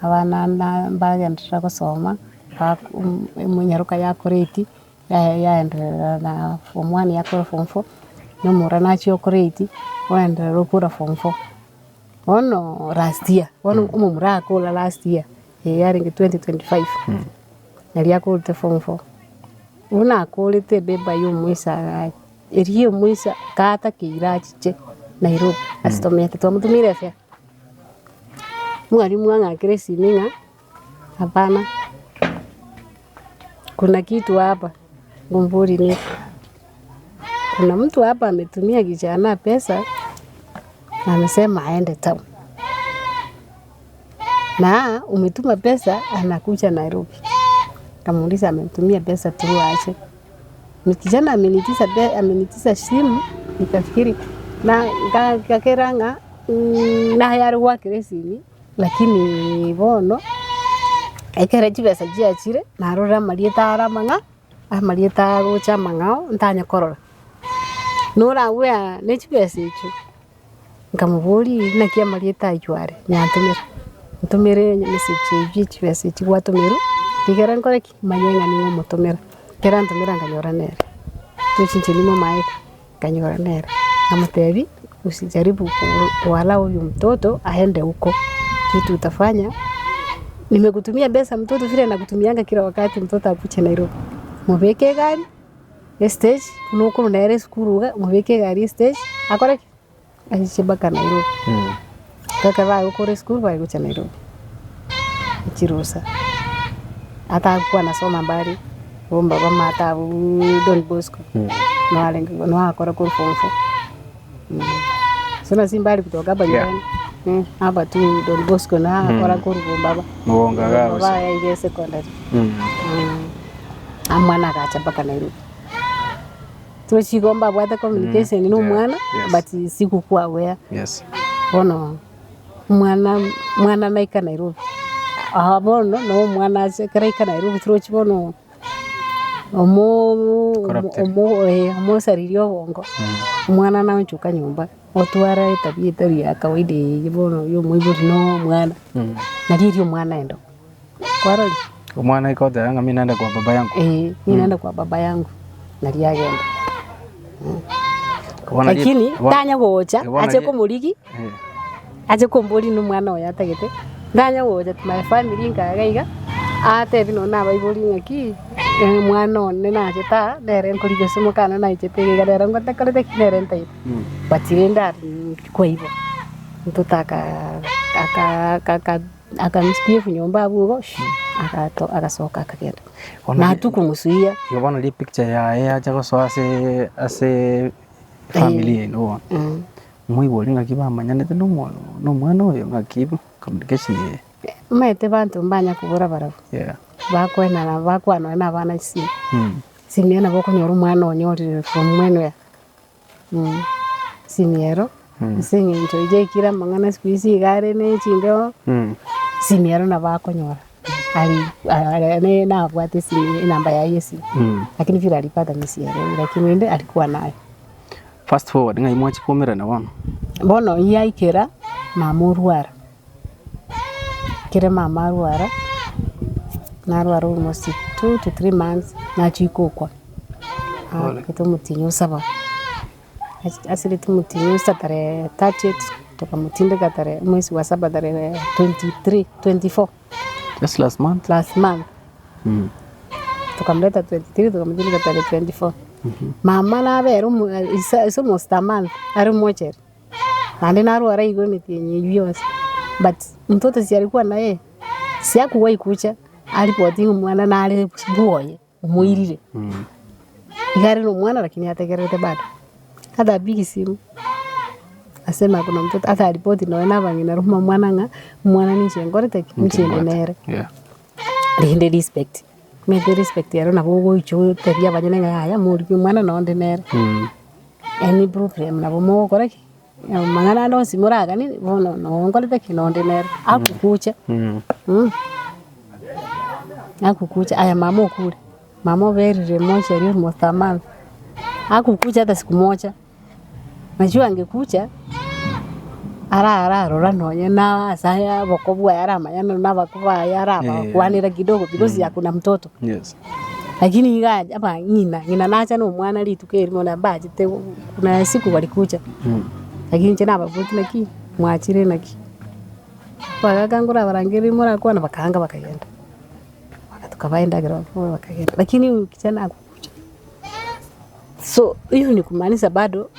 abana na mbagenderera gosoma, bak- omonyaroka yakora eight, yaye yaenderera na form one yakora form four, na omororo nachia okora eight, oenderera okora form four. Bono last year, bono omomura akora last year, eh yarenge 2025, naria akorete form four. Buna akorete ebeba ya omoisa agacha, eria omoisa gatakeire achiche Nairobi ase tomenyete twamotomeire efare. Mwalimu ang'akere esimi ng'a hapana, kuna kitu hapa, ngombori nini? Kuna mtu hapa ametumia kijana pesa na amesema aende town, na umetuma pesa anakuja Nairobi. Kamuuliza amemtumia pesa through aje? Ni kijana amenitisa pe, amenitisa simu nikafikiri na ngakera ng'a nayare gwakera esimi lakini bono ekere chibesa chiachire narora amarieta are amang'a amarieta agocha amang'ao ntanye korora. Noragwea ne chibesa echio. Nkamoboria, naki amarieta ayio are? Nyantomera, ntomere emessage eyio chibesa echi gwatomerwa, rigera nkore ki? Manye ng'a ning'o omotomera. Ekero antomera nkanyora nere, tochinche nimomaete, nkanyora nere, nkamotebia usijaribu kuallow huyu mtoto aende huko, kitu utafanya nimekutumia pesa mtoto vile nakutumianga kila wakati mtoto akuje Nairobi, mobeke egari estage, buna okorwa nere esukuru iga, mobeke egari estage, akore ki? Achiche mpaka Nairobi. Mpaka bagokora esukuru bare gocha Nairobi, chirusa. Ata akwa nasoma mbare, bomba bamate abwo Don Bosco, narenge nakora korwa form four. So nasi mbari kutoka hapa Yeah. nyumbani, hapa tu Don Bosco nakora korwa bombaba. Mogonga iga gose. Baba iga secondary. Omwana agacha mpaka Nairobi. Tochigomba mbabwate communication na omwana yes. but sikukwa aware. Yes. Bono omwana omwana naika Nairobi. Aa bono no omwana ache ekero aika Nairobi torochi bono omo Corrupted. omo eh omosaririe obongo. Omwana naonchoka nyomba otwara etabia etari ya kawaida eye bono ya omoibori na omwana. Nari erio omwana aenda kwarorire. Omwana aika goteba ng'a mi naenda kwa baba yangu. Eh, mi naenda kwa baba yangu nari agenda. Bono ri- Lakini bono- tanya gocha bono ache ri- komorigi Eh. ache kombori na omwana oye atagete ntanya gocha to my family nkaga iga atebi nonye na abaibori ng'aki omwana one nachete aa nere nkorigia ase omokana naichete iga iga nere ngotakorete ki nere ntaete. But rende aria kwa igo mtoto aka aka aka Akamspear nyomba abwo igo, agato agasoka akagenda. Bono Na ri- tukomosuia. Igo bono ripicture yaye yacha gosoa ase ase family yaino bono. Moibori ng'aki bamanyanete na omo na omwana oyo ng'aki communication eye. Omanyete banto mbanya kobora barabwo, Yeah. bakoenana bakwana nonya na abana chisimi. Chisimi nabo okonyora omwana onyorire from anywhere. Simi ero, ase eng'encho yaikire amang'ana siku hizi iga are na echindoo, simi ero nabo akonyora ari are nabwate esimi enamba yaye ya esimi, lakini vile alipata mi sielewi lakini rende alikuwa nayo. Fast forward ng'ai mwachia koumerana bono? Bono yaikera mama orwara, ekere mama arwara, narwara almost 2 to 3 months, nachia gokwa. Aakete omotienyi osaba, asirete omotienyi osa tarehe 30th tokamotindeka tarehe omwezi wa saba tarehe 23, 24. Just last month? Last month. Tokamoreta 23 tokamotindeka tarehe 24. Mama nabere omo is almost a month are mortuary. Naende narwara igo emetienyi eywo yonsi, but mtoto si alikuwa na yeye, si hakuwahi kucha aripoti ng'a omwana nare bwoye omoirire. Iga are na omwana lakini ategererete bado, hata apigi simu aseme ako na mtoto hata aripoti nonye na abang'ina ruma omwana ng'a omwana ninche nkorete ki? Ninche inde nere. Rende respect, omanyete respect ero nabo ogoicha otebie abanyene ng'a yaya morigie omwana nonye onde nere. Any problem nabo mogokora ki? Amang'ana ande onsi moraganie bono noo nkorete ki? Nonde nere, agokucha agokucha aya mama okure, mama oberire mochari almost a month, agokucha hata siku moja, najua angekucha, ara ararora nonye na ase aya oboko bwaye aramanya na abako baye arabakwanera kidogo because ako na mtoto. Yes. Lakini iga acha aba ng'ina, ng'ina nacha na omwana rituko erimo na mbachete kuna siku balikucha, lakini inche nababotie naki mwachire naki, bagaka nkorabarangeria morakwana bakaanga bakagenda, tukabaa endagera bakabaa bakagenda, lakini huyu kijana hakukuja. So hiyo ni kumaanisha bado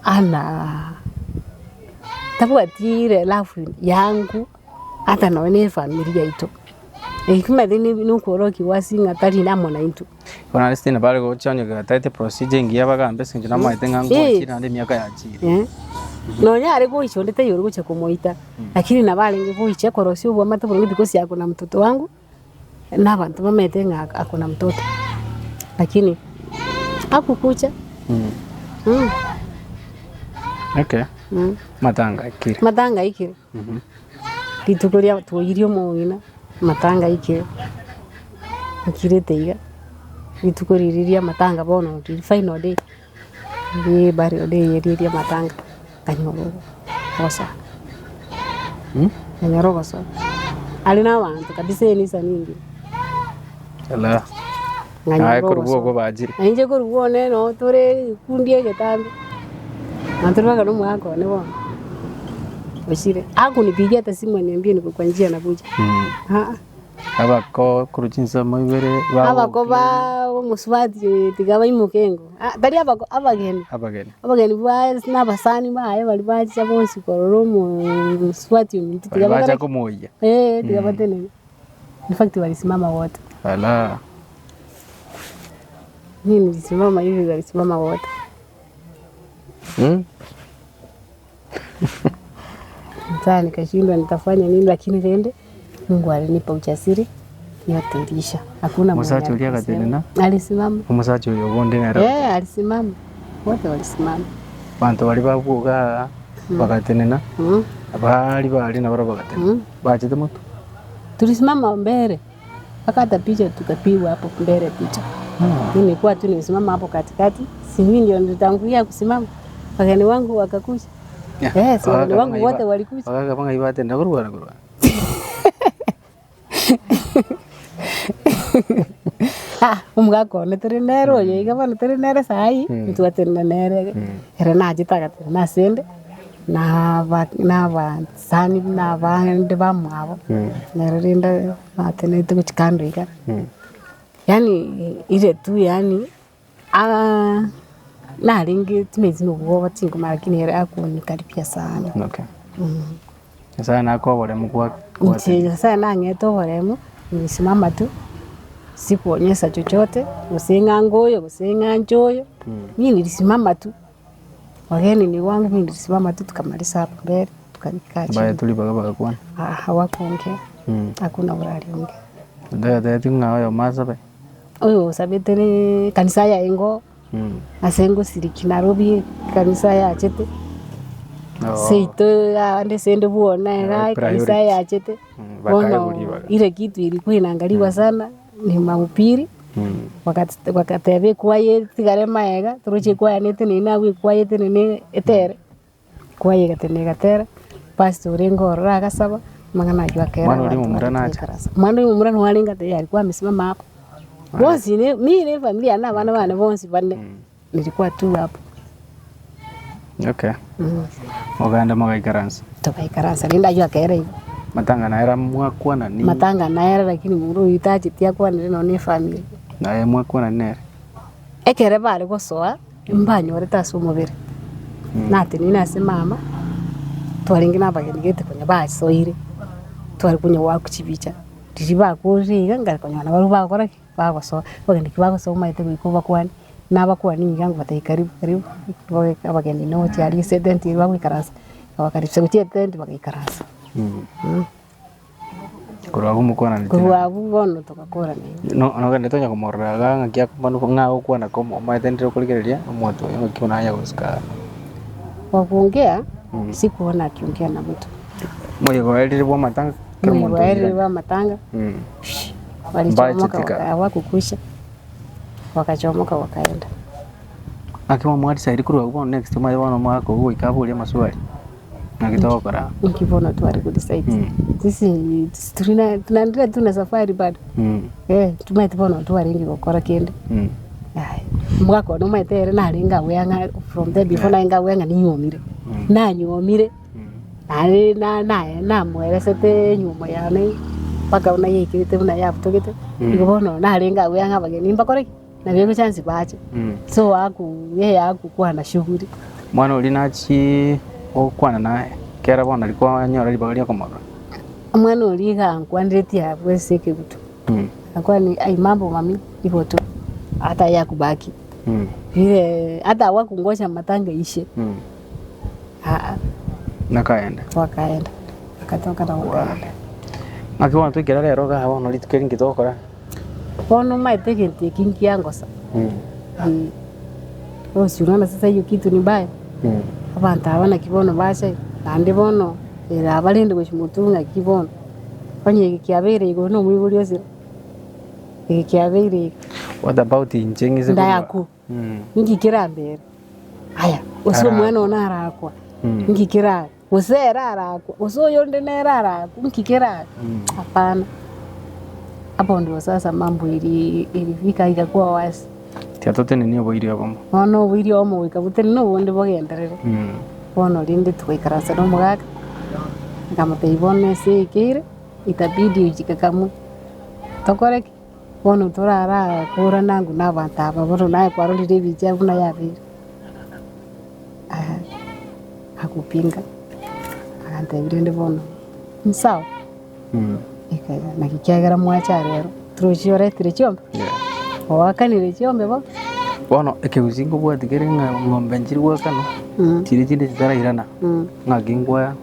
ana tabwati ile love yangu hata nonya na efamiri yaito. Ekimanyete nokworokigwa ase ng'a tari amo naintwe. Bono ase tinde bare gocha onye gataete procedure engiya bagambe ase eng'encho namaete ng'a ngoachire naende emiaka yachire. Eh, nonya are goicha onde taiyo ore gocha komoita, lakini nabo arenge goicha korosia oboamate boronge because ako na mtoto wangu, na abanto bamaete ng'a ako na mtoto, lakini hakukucha Okay, matanga aikire. Matanga aikire. Rituko ria twoirie omong'ina, amatanga aikire, nkirete iga, rituko riria ria amatanga bono riri final day, riria burial day eria ria amatanga, nkanyora ogosoa, nkanyora ogosoa, are na abanto kabisa ekanisa ningima. Alaa. Nkanyora Aye korwa ogosoa. obwo bachire. Na inche korwa bwone noo tore ekundi egetambe, na tore mpaka na omogaka one bono, ochire, akonipigia hata simu aniambie niko kwa njia nakuja, aa. Abako korwa chinsemo ibere Abako ba omosubati oyo tiga baimoke engo, ah tari abako abageni, Abageni. abageni baye na abasani baye baria bacha bonsi korora omosubati ominto Baria tiga bacha bakore ki? komoyia. Eh, tiga batenene. In fact walisimama wote. Ala. Mimi nilisimama hivi walisimama wote. Sasa nikashindwa nitafanya nini, lakini rende Mungu alinipa ujasiri yote iliisha. Hakuna mwenye Musacha uria alisema. agatenena? Alisimama. Omosacha oyo bonde nere Eh, alisimama. Wote walisimama. Abanto baria babwoga bagatenena, abaaria baria nabarabwo bagatenena, bachete motwe. Tulisimama mbele mpaka hata picha tukapigwa hapo mbele picha. Mimi nilikuwa tu nimesimama hapo katikati, si mimi ndio nilitangulia kusimama, wageni wangu wakakuja. Eh, si wageni wangu wote walikuja. Bagakaba ng'ai batenena korwa korwa. Ah, omogaka one tore nere oyo iga bono tore nere saii, ntwatenena nere, ere nachete agatenena ase ende, na aba na abasani na abande bamwabo, nere rende batenenete gochia kando iga, yaani ire tu yaani narenge timanyeti na obwoba tinkomanya lakini ere akonikaribia sana. Okay. Nyasaye nakoe oboremu gwa Inche Nyasaye nang'ete oboremu, nisimama tu, sikuonyesha chochote, gose ng'a ngoyo gose ng'a nche oyo, mi nilisimama tu, wageni ni wangu mi nilisimama tu tukamaliza hapo mbele tukakaa chini. Baetwe ribaga bagakwana. Ah, hawakuongea, hakuna ule aliongea. Onde oyotebetie ng'a oyomo asabe. Oyo osabete ne kanisa yaye ngo ase ngosiriki Nairobi ekanisa yachete, seito abande ase ende bwona iga ekanisa Priority. yachete, Bakaegwa bono ribaga. ile kitu ilikuwa inaangaliwa sana ni mahubiri, bakateba ekwaya etigare maega, toroche ekwaya netenene abwo ekwaya etenene etere. Kwayegetene egatera, pastor orenge ororo agasaba, amang'ana ayio akera Mwana oria abanto momura baria nacha? twaikaransa. Omwana oria momura nigo arenge ate alikuwa amesimama hapo. Bonsi ne mi ne efamiri yane na abana bane bonsi bane, nilikuwa tu hapo. Okay. Mogende mogaikaransa. Togaikaransa rende ayio akera igo. Matanga naye mwakwanani. Matanga nere lakini momura oyio tacheti akwanire nonye na efamiri. Naye mwakwanani nere. Ekere bare gosoa, mbanyorete ase omobere. Natenenire ase mama, twarenge na abageni gete konya basoire, tware konya goaka chibicha, riria bakorire iga nkare konyora nabarabwo bagokora ki? Bagosoa, abageni ki bagosoa omanyete goika obakwanie, nabakwanie iga ngobatebia karibu karibu, bogoika abageni nochi aria ase etent eria bagoikaransa, nkabakaribisha gochia etent bagaikaransa. Korwa abwo mokwananete Korwa abwo bono togakorana igo. No nogenderete onya komorora iga ng'aki akomanu ng'a agokwana komo omanyete ndire okorigereria omonto oyo ng'aki buna aya gosika aa. Kwa kuongea, sikuona akiongea na mtu. Moyega oerire bwa amatanga kera Moyega omonto oerire oirane. bwa amatanga, walichomoka Mbachetika. waka hawakukusha, wakachomoka wakaenda. Naki mwamwadecide korwa abwo bono next omanye bono omwaka oywo goika aborie amaswali. Naki togokora? Inki bono tware go decide? Sisi turina tunaendelea tu na safari bado. Eh, tomaete bono twarenge gokora kende. Aya, omogaka one omanyete ere narenge aware ng'a from there before narenge aware ng'a ninyuomire. Nanyuomire, naende na- naye namoeresete enyuomo yane mpaka buna yaikerete buna yabutogete, igo bono narenge aware ng'a abageni mbakore ki? Nabo egocha bache. So aku yeye akukwana shughuli. Mwana oria nachie gokwana naye, kera bono aria kwanyora ribaga ria komorora. Omwana oria iga ankwaneretie abwo ase ekegutu. Akwani ai mambo mami igo tu hata yeye akubaki vile hata hawakungoja matanga iishe aa Nakaenda. wakaenda wakatoka na wakaenda. Naki bono twaikera rero igaa bono rituko eri nki togokora? Bono omanyete egento eki nkiangosa, bosi unaona sasa hiyo kitu ni mbaya, abanto aba naki bono bacha naende bono ere abarende gochia motwe ng'aki bono, onye eke kiabeire igoro na omoibori osire, eke kiabeire iga. What about inche ng'ise korwa? Ndayakwo. Inki kerambere? Aya, gose omwana one arakwa, inki kerabe? Gose ere arakwa, gose oyonde nere arakwa, inki kerabe? Hapana. Hapo ndio sasa mambo iri ilifika ikakuwa worse. Tiga totenenie oboiri obomo. Bono oboiri obomo goika botenene obonde bogenderere. Bono rende togaikaransa na omogaka, nkamotebia bono ase ekeire, itabidi ojikakamue, tokore ki? Bono torarakorana ang'u na abanto aba, bono naye kwarorire ebicha buna yabeire. Agopinga, agantebia rende bono nsawa, ekaiga naki kiagera mwacha rero, torochi oretire chiombe, oakanire chiombe bono. Bono ekegusii nkobwati kere ng'a ng'ombe nchiri goakanwa, chiria chinde chitarairana, ng'aki nkwa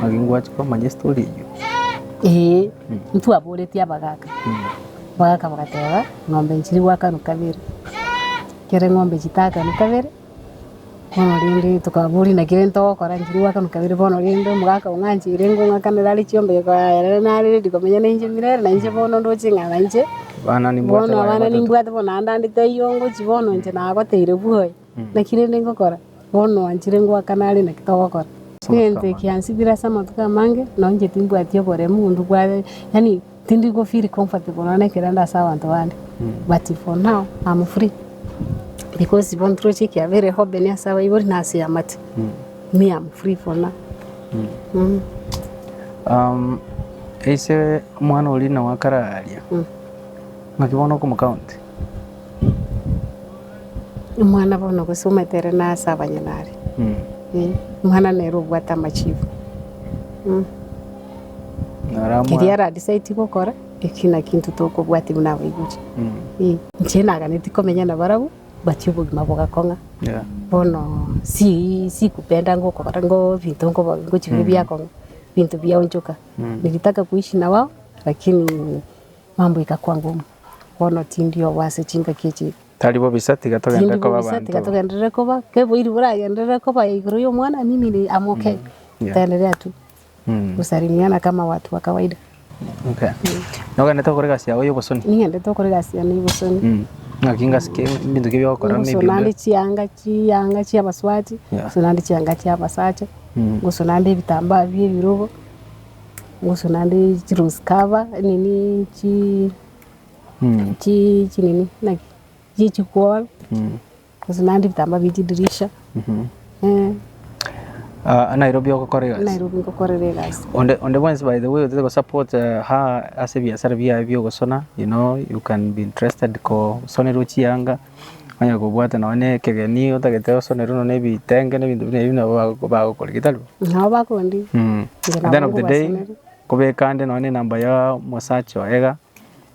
ng'aki ngwachia komanya estory eywo. Eeh, ntwaboretie abagaka, abagaka bagateba ng'ombe nchiri goakanwa kabere, ekero eng'ombe chitaakanwa kabere, bono rende tokaboria naki rende togokora nchiri goakanwa kabere bono rende omogaka ong'ancheire ngong'akanera are chiombe yare ere nare ready komenya na inche mirere na inche bono ndoche ng'a na inche, Abana nimbwate bono baye abana batato. nimbwate bono naende ande taiyo ngochia bono inche nagoteire bwoye. Naki rende ngokora? Bono oanchire ngoakana are naki togokora? Egento eke ansibire ase amatuko amange, nonye inche timbwati oboremu onde bware yaani tindi go feel comfortable nonya ekero inde ase abanto bande, but for now am free because bono toroche ekiabere open ase abaibori na ase eamate, me am free for now. Ase omwana oria nabo akararia, ng'aki bono okomokaunti? Omwana bono gose omanyete ere nase abanyene are, omwana nere obwate amachibu, keria ara decide gokora, ekio nakio intwe tokobwatia buna abaibori. Inche naganetie komenya nabarabwo, but obogima bogakong'a, bono si sikupenda ngokora ngo ebinto nkoba ngochia biakong'a, ebinto biaonchoka, nilitaka kuishi na wao lakini mambo ikakuwa ngumu. Bono tindi obo ase chingaki echi. Tari bobisa, tiga togenderere Tindi koba bobisa, abanto. tiga togenderere koba, keboiri boragenderere koba igoro y'omwana, mimi ni am okay. Yeah. Taendelea tu kusalimiana kama watu wa kawaida. Okay. Nogenderete gokora egasi yago ya obosoni? Ning'endete gokora egasi yane ya obosoni. Ng'aki ngasi ki ebinto ki biogokora maybe Ngosona onde- nde chianga chianga chia abasubati, Yeah. ngosona nde chianga chia abasacha, ngosona nde ebitambaa bia ebirogo. Gose naende chirosi cover nini chi chi chinini naki chie chikworo, gose naende ebitambaa bie chidirisha eh. Nairobi ogokora egasi? Nairobi ngokorera egasi. Onde onde bwensi by the way otagete go support her ase ebiasara biaye bia ogosona, you know you can be interested kosonerwa chianga. Onye kobwate nonye na ekegeni otagete osonerwe nonye na ebitenge na ebinto buna ebio nabo bagokora tari bo? Nabo bakondia. Inche At the end of the day, nabo nkobasonera. kobeka ande nonye na enamba ya omosacha oye iga,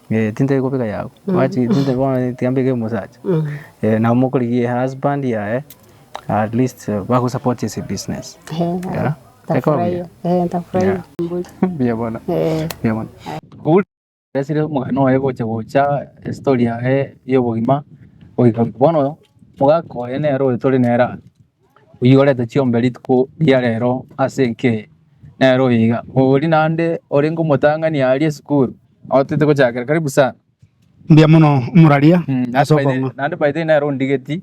tintari kobeka yago, gwachi tintari bono tiga mbeke omosacha. Nabo mokorigia ehusband yaye, at least bagosupport ase ebusiness. Yeah. Ntafurahia, ntafurahia. Mbuya bono, mbuya mono. Resire omogano oye gocha gocha estory yaye ya obogima goika bono omogaka oye nere oyo tore nere aa, oywo orete chiombe rituko ria rero ase enka eye, nere oyo iga. Oria naende orenge omotang'ani aria esukuru, aotete gochakera karibu sana. Mbuya mono omoraria ase okong'a. Naende by the way nere ondigeti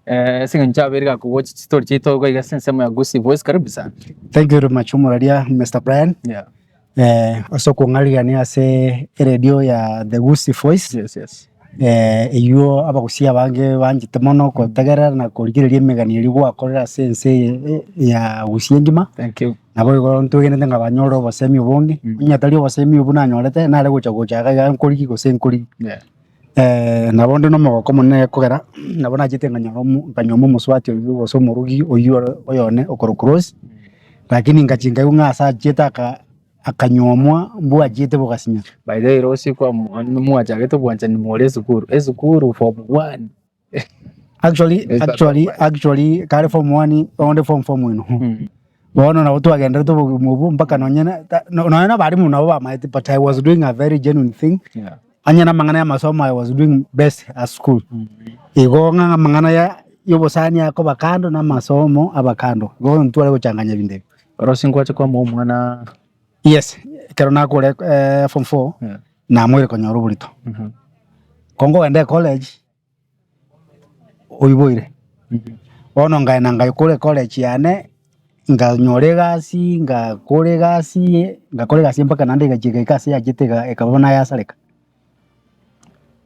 ase eng'encho abeire gakogocha chistory chiaito iga iga ase ensemo ya Gusii Voice, karibu sana. Thank you very much omoraria Mister Brian. Yeah. Ase okong'arigania ase eredio ya The Gusii Voice. Yes, yes. Eywo abagusii abange banchete mono kotegerera na korigereria emegano eria gwakorire ase ense eye ya Gusii engima. Thank you. Nabo igo ntwegenete ng'a banyore obosemi obonge, onye tari obosemi obwo nanyorete nare gocha gocha iga iga nkorigi gose nkorigi. Yeah. Nabo onde na omogoko omonene gekogera, nabo nachete nkanyora omo nkanyuoma omosubati oywo gose omorugi oywo ore oyone okorokwa Rose, lakini ngachia nkaigwa ng'a ase achiete aka akanyuomwa mbwachiete bogasinya. By the way Rose kwa mwachagete obwanchani more esukuru, esukuru form one. Actually, Mr. actually, Thomas. actually kare form one onde form four moino. Bono nabo twagenderete obogima obwo mpaka nonye na ta- no- nonye na abalimu nabo bamaete but I was doing a very genuine thing. Yeah. Onye na amang'ana ya amasomo I was doing best at school. Igo ng'a amang'ana ya ya obosani akoba kando na amasomo aba kando. Igo ntware gochanganya ebinto ebi. Orosi nkwache kwamoa omwana Yes, ekero nakure form four, Yeah. namoire konyora oborito. Ko nkogenda ecollege, oiboire, bono nkaenda nkaikora ecollege yane, nkanyora egasi, ngakora egasi, ngakora egasi mpaka naende egachia egaika ase yachete ega ekaba buna yasareka.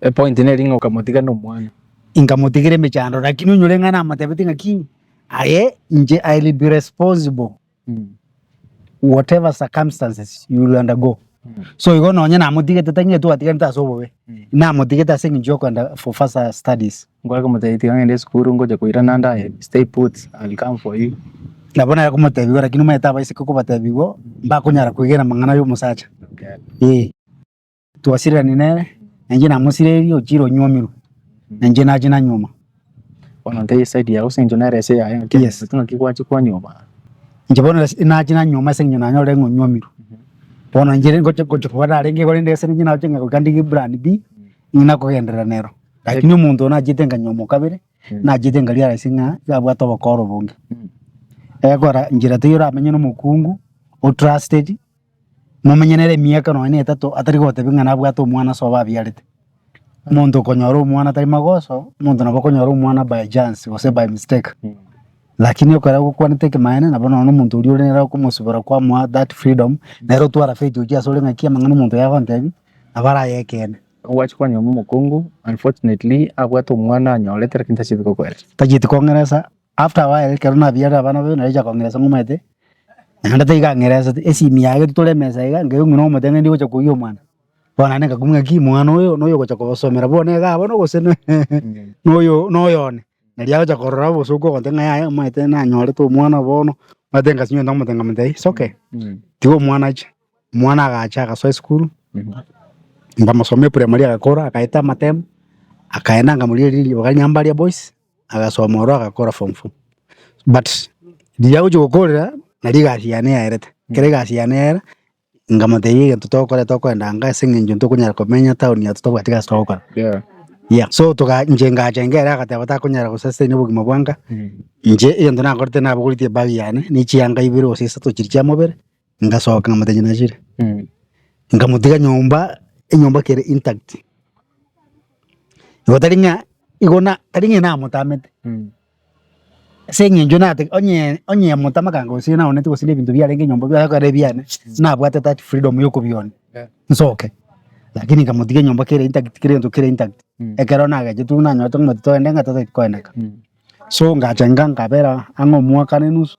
Epoint neri ng'a okamotiga na omwana. Nkamotigera emechando lakini onyore ng'a namotebetie ng'aki, aye inche I will be responsible. whatever circumstances you will undergo. So igo nonye namotigete tang'eti twatiganete ase obobe, namotigete ase eng'encho ya okogenda for further studies. Nkware komotebia tiga ng'ende esukuru ngocha koirana ande aye stay put I will come for you. Nabo nare komotebia igo lakini omanyete abaiseke okobatebia igo, mbakonyara koigena amang'ana ya omosacha. Eh. Twasireranie nere, na inche namosirerie ochire onywomirwe, na inche nache nanyuoma. Bono ntebie eside yago ase eng'encho nere ase yaye ng'aki Yes. ng'aki gwacha kwanyuoma. Inche bono ase nache nanyuoma ase eng'encho nanyorire ng'a onywomirwe. Bono inche ngocha ngocha koba narenge igo rende ase inche nache ng'a goika ndige plan B, ng'ina kogenderera nero. Lakini omonto oyo nachete nkanyuoma okabere, nachete nkarealise ng'a iga abwate obokora obonge. Egekora nchera teiyo oramenye na omokungu, otrusted. Momenye nere emiaka nonya na etato atari gotebia ng'a nabwate omwana ase obo abiarete. Omonto okonyora omwana tari magoso, omonto nabo okonyora omwana by chance gose by mistake. Lakini ekero ogokwanete ekemanene nabo nonya omonto oria ore nere okomosibora kwamoa that freedom, nere otwara faith gochia ase ore ng'aki amang'ana omonto oyo agontebia, nabo araye ekeene. Ogwachia kwanyora omokungu unfortunately abwate omwana anyorete lakini tachieti kokoeresa. Tachieti kong'eresa, after a while ekero nabiarire abana babe naria kong'eresa ng'omanyete, naende taigang'eresete, esimi yaye tore emesa iga, nkaigwa ng'a nomotebia ng'a ndi gocha koiywa omwana. Bono naende nkakumia ng'aki omwana oyo noyo ogocha kobasomera bono iga bono gose noyo noyo one. Naria agocha korora obosoku ogontebia ng'a yaya omanyete nanyorete omwana bono, omanyete ngasinywa nkamotebia nkamotebia it's okay, tiga omwana ache. Omwana agacha agasoa esukuru, nkamosomia eprimary agakora agaeta amatemu, akaenda nkamorigereria ribaga Nyambaria boys. Agasoma oro agakora form four but riria agochia gokorera nario egasi yane yaerete, ekero egasi yane yaera, nkamotebia egento togokora tokoenda anga ase eng'encho ntokonyara komenya town yaito tobwati gasi togokora. Yeah, so toga inche ngacha inga ere agateba takonyara go sustain obogima bwa nka, inche egento nakorete nabogoretie ebag yane ne chianga ibere gose isato chiria chia mobere, ngasoka nkamotebia nachire, nkamotiga nyomba, enyomba kere intact. Igo tari ng'a igo na tari ng'a namotamete, ase eng'encho nate onye onye motama kanga gose naonete gose na ebinto biarenge nyomba biaye ekero ebiane, nabwate that freedom ya okobionia, nsoke. Lakini nkamotiga enyomba kere intact kera egento kere intact, ekero nagechetwe nanyorete ng'a omanyete toende ng'a totagete koendeka. So ngacha inga nkabera ang'e omwaka na enusu.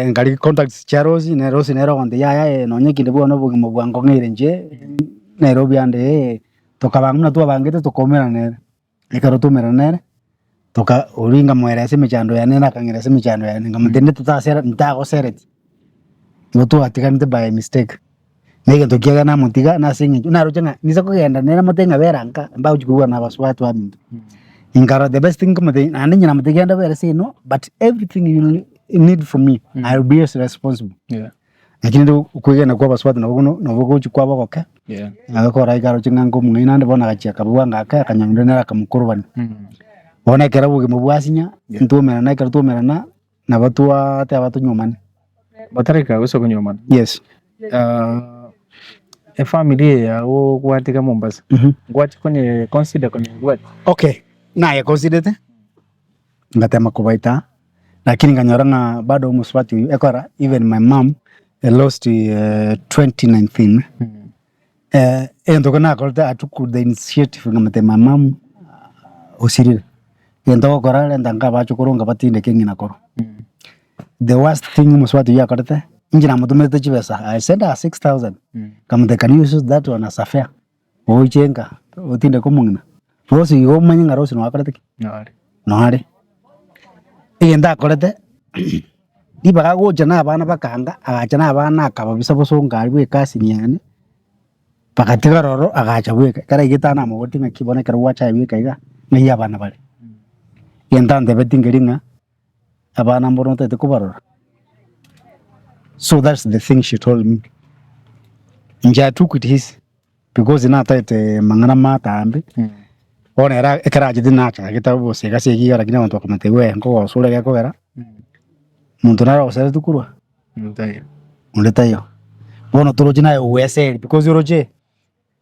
Nkarigia contacts chia Rose, na Rose nere ogontebia yaya eh nonye kende bono obogima bwangong'eire inche Nairobi ande eh, tokabanga buna twabangete tokaumerana nere. Ekero twaumerana nere, toka oria nkamoeresa emechando yane nere akang'eresa emechando yane, nkamotebia rende totasera ntagosereti, igo twatiganete by mistake. Na egento kiaye namotiga nase eng'encho naroche ng'a nise kogenda nere amotebi ng'a bera nka mbagochi koigwana na abasubati baminto. Nkarora the best thing nkomotebia naende onye namotebia genda obere seino but everything you need from me I will be responsible. Lakini rende okwegena kwa abasubati nabo bono nabo gochi kwaba ogoke, agakora iga aroche ng'a nkomong'aini naende bono agachia akabua ng'a ake akanyora onde nere akamokorobania. Bono ekero obogima bwasinya, ntwaumerana ekero twaumerana, nabo twateba tonyuomane. Batareka gose konyuomana. Yes. Efamiri eye yago gwatiga Mombasa, ngwachia konye consider konyebwati? Okay, naye considerete, ngatema kobaita, lakini nkanyora ng'a bado omosubati oyio ekora even my mum lost 2019, egento ekio nakorete I took the initiative nkamotebia my mum osirire, egento ogokora renta nka abachokoro nkabatindeke ng'ina koro. The worst thing omosubati oyio akorete, inche namotomerete chibesa, I sent her 6000, nkamotebia can you use that one as a fare? Oche nka otindeke omong'ina, rosi igo omanye ng'a rosi noakorete ki? Noare. Egento akorete, ribaga agocha na abana bakanga, agacha na abana akababisa bosongo aria bwa ecousin yane, bagatigara ororo agacha bweka, ekero aigete aa namoboretie ng'aki bono ekero gwacha aye bweka iga, ng'ai abana bare? Egento antebetie nkeri ng'a abana mboro otagete kobarora, so that's the thing she told me. Inche I took it easy because natagete amang'ana matambe, bono ere ekero achete nachagete gosega ase egiya lakini abanto bakamotebia we nkogosora egekogera, monto nare ogoseretwe korwa onde taiyo. Bono toroche naye ogweseri because oroche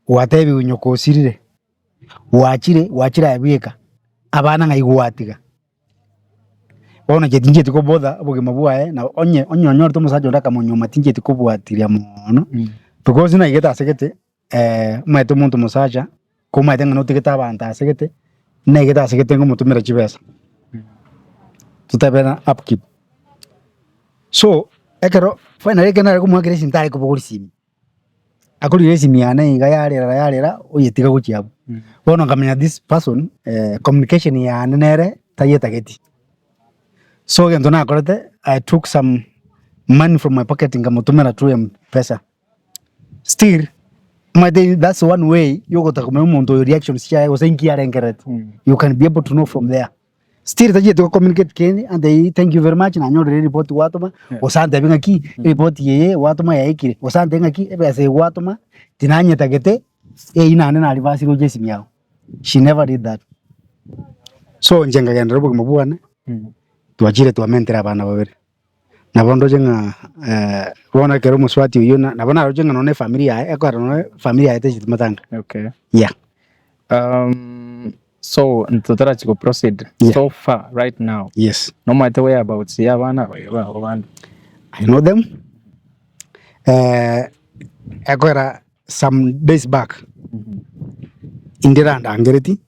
gwatebiwe nyoko osirire, gwachire gwachire aye bweka, abana ng'ai gwatiga. Bono inche tinchieti kobotha obogima bwaye na onye onye onyorete omosacha onde akamonyuoma tinchieti kobwatiria moono, because naigete ase gete omanyete omonto omosacha, komanyete ng'a notigete abanto ase gete, naigete ase gete nkomotomera chibesa, totebe na upkeep. So, ekero finally ekero nare komoakera esimi tare kobogoria esimi. Akorire esimi yane iga yarera yarera oyetiga gochia abwo. Bono nkamanya this person communication yane nere tayetageti. So egento nakorete I took some money from my pocket nkamotomera through mpesa. Still omanyete that's one way yogotaka komanya omonto oyo reactions chiaye gose inki arengerereti. You can be able to know from there. Still tachieti go communicate kende antebie thank you very much nanyorire eripoti gwatoma, gose antebie ng'aki eripoti eye gwatoma yaikire, gose antebie ng'aki ebesa eye gwatoma tinanyetagete eywo naende na reverse gochia esimi yago, she never did that. So inche nkagenderera obogima bwane, twachire twamentire abana babere, nabo ndoche ng'a bono ekero omosubati oyio na nabo naroche ng'a nonye efamiri yaye ekogera nonye efamiri yaye techeti matanga, Okay. yeah. So totarachi go proceed Yeah. so far right now Yes. nomanyete whereabouts ya abana aba iga babo bande I know them. Eh, ekogera some days back indire andangereti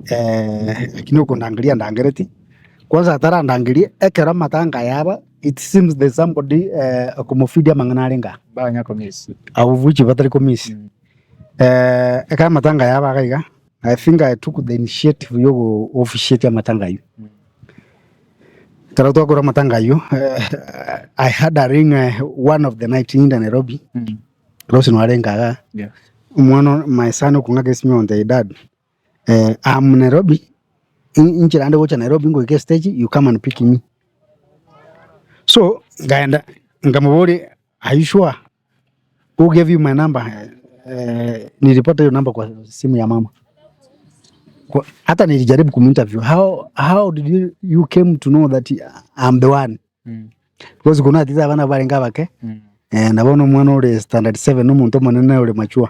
eh, lakini okondangeria andangereti kwanza atarandangeria ekero amatanga yaba it seems there's somebody eh, okomofidia amang'ana arenge aa banya komiss abwo buchi batari komiss eh, ekero amatanga yaba iga iga I think I took the initiative ya ogo officiate amatanga aywo. Ekero twakora amatanga aywo, I had a ring one of the night ninde Nairobi, Rose nwarenge igaa, Yeah. omwana my son okong'aka esimi ogontebia dad, I'm Nairobi, inchera ande gocha Nairobi ngoika estage you come and pick me. So nkaenda nkamoboria are you sure? Who gave you my number? Eh, nilipata hiyo namba kwa simu ya mama. Kwa, hata nilijaribu kuminterview. How, how did you, you came to know that I'm the one? Because kuna atiza abana barenga abake. Eh, nabo nomwana ore standard 7 omonto omonene ore mature.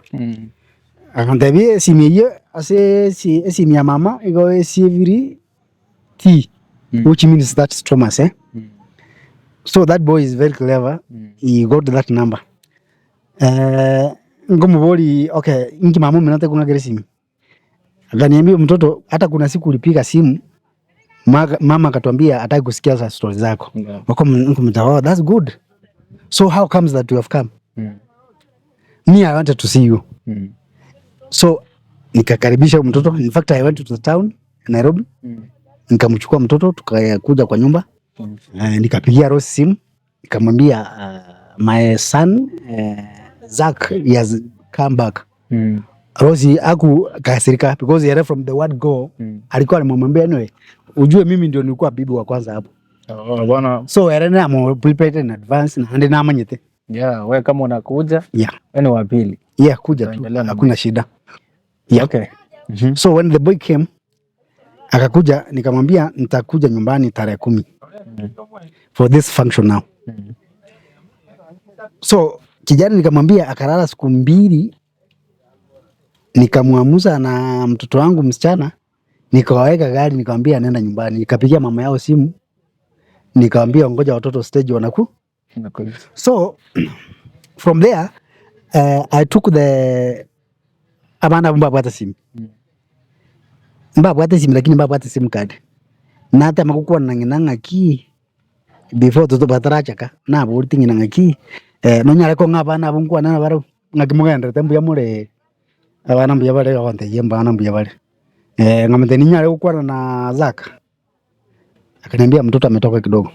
Akantebia esimi eyio ase esi esimi ya mama igo esiviri T which means that's Thomas eh? So that boy is very clever he got that number eh, nkomobori okay inki mama omino atekong'akera esimi akaniambia mtoto hata kuna siku ulipiga simu mama akatuambia hataki kusikia za story zako Yeah. Nkomta oh that's good so how comes that you have come me I wanted to see you so nikakaribisha mtoto in fact I went to the town. Nairobi, nikamchukua mtoto tukakuja kwa nyumba. Nikapigia Rose simu nikamwambia my son Zack he has come back. Rose hakukasirika because he from the word go alikuwa alimwambia anyway, ujue mimi ndio nilikuwa bibi wa kwanza hapo. Oh, bwana. So ere namo prepared in advance na ndi namanyete. Yeah, we kama unakuja we ni wa pili. Yeah, kuja tu. Tuendelea na Hakuna shida. Yeah. Okay. So when the boy came akakuja, nikamwambia nitakuja nyumbani tarehe 10 for this function now. So kijana nikamwambia akalala siku 2, nikamwamuza na mtoto wangu msichana, nikawaweka gari, nikamwambia nenda nyumbani. Nikapigia mama yao simu, nikamwambia ngoja watoto stage wanaku. So from there I took the abana mbabwate simu. Mbabwate simu lakini mbabwate simu card. Nata makukwa na ngina ngaki before toto batarachaka na buri ngina ngaki nonyare ko ngabana abo nkwana na baro ngaki mugenderete mbuya more abana mbuya bare gontegia mbana mbuya bare. Ngamete ninyare gukwana na Zaka. Akaniambia mtoto ametoka kidogo.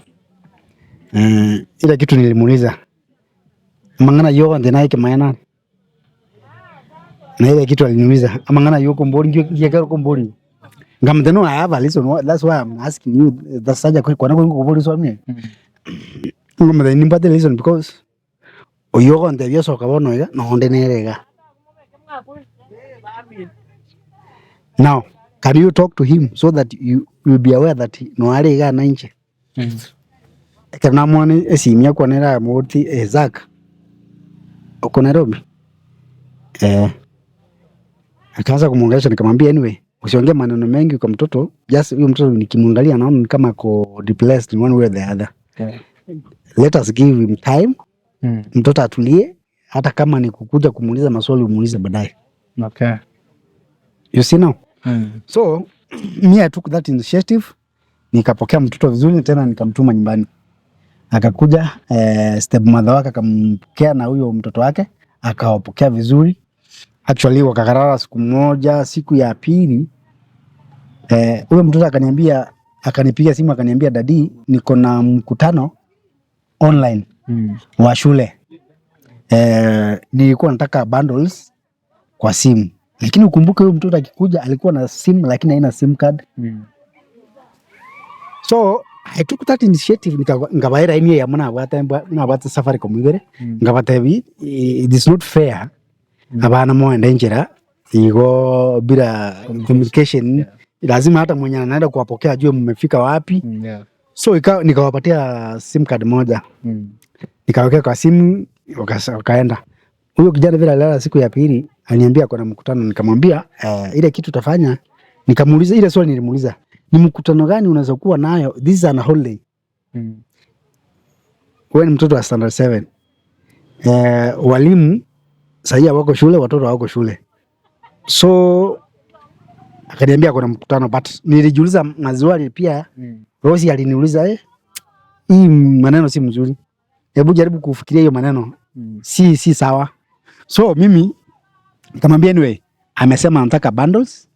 Ile kitu nilimuuliza mang'ana yonde naye kimaena na ile kitu aliniuliza amang'ana yoko mbori ngio ngio mbori ngamte no I have a reason that's why I'm asking you that's saja kwa kwa ngo mbori so mie ngamte nimpate reason because oyoko ndebia soka bono iga no onde nerega now can you talk to him so that you will be aware that no are iga na inche ekero namwana esimu yakwa nera moti Zack uko Nairobi akaanza kumuongelesha, nikamwambia anyway usiongee maneno mengi kwa mtoto, just huyo mtoto nikimwangalia naona ni kama ako depressed in one way or the other. Let us give him time. Mtoto atulie, hata kama ni kukuja kumuuliza maswali umuulize baadaye. You see now? So me I took that initiative, nikapokea mtoto vizuri tena nikamtuma nyumbani. Akakuja stepmother wake akampokea na huyo mtoto wake akawapokea vizuri. Actually wakakarara siku moja, siku ya pili huyo mtoto akaniambia, akanipigia simu akaniambia daddy niko na mkutano online wa shule. Nilikuwa nataka bundles kwa simu. Lakini ukumbuke huyo mtoto akikuja alikuwa na simu lakini haina sim card. So I took that initiative nikabaira ini ya muna bwate muna bwate Safaricom ibere ngabatebi it is not fair abana moende njira igo bila communication. Lazima hata mwenye anaenda kuwapokea ajue mmefika wapi. So nikawapatia sim card moja. Nikawekea kwa simu wakaenda. Huyo kijana vile alilala siku ya pili aliniambia kuna mkutano, nikamwambia ile kitu utafanya, nikamuuliza ile swali nilimuuliza, ni mkutano gani unaweza kuwa nayo? This is an holiday. Wewe ni mtoto wa standard 7. Walimu sahii hawako shule, watoto hawako shule. So akaniambia kuna mkutano, but nilijiuliza maswali pia. Rosie aliniuliza hii maneno si mzuri. Hebu jaribu kufikiria hiyo maneno. Si sawa. So mimi nikamwambia anyway, amesema anataka bundles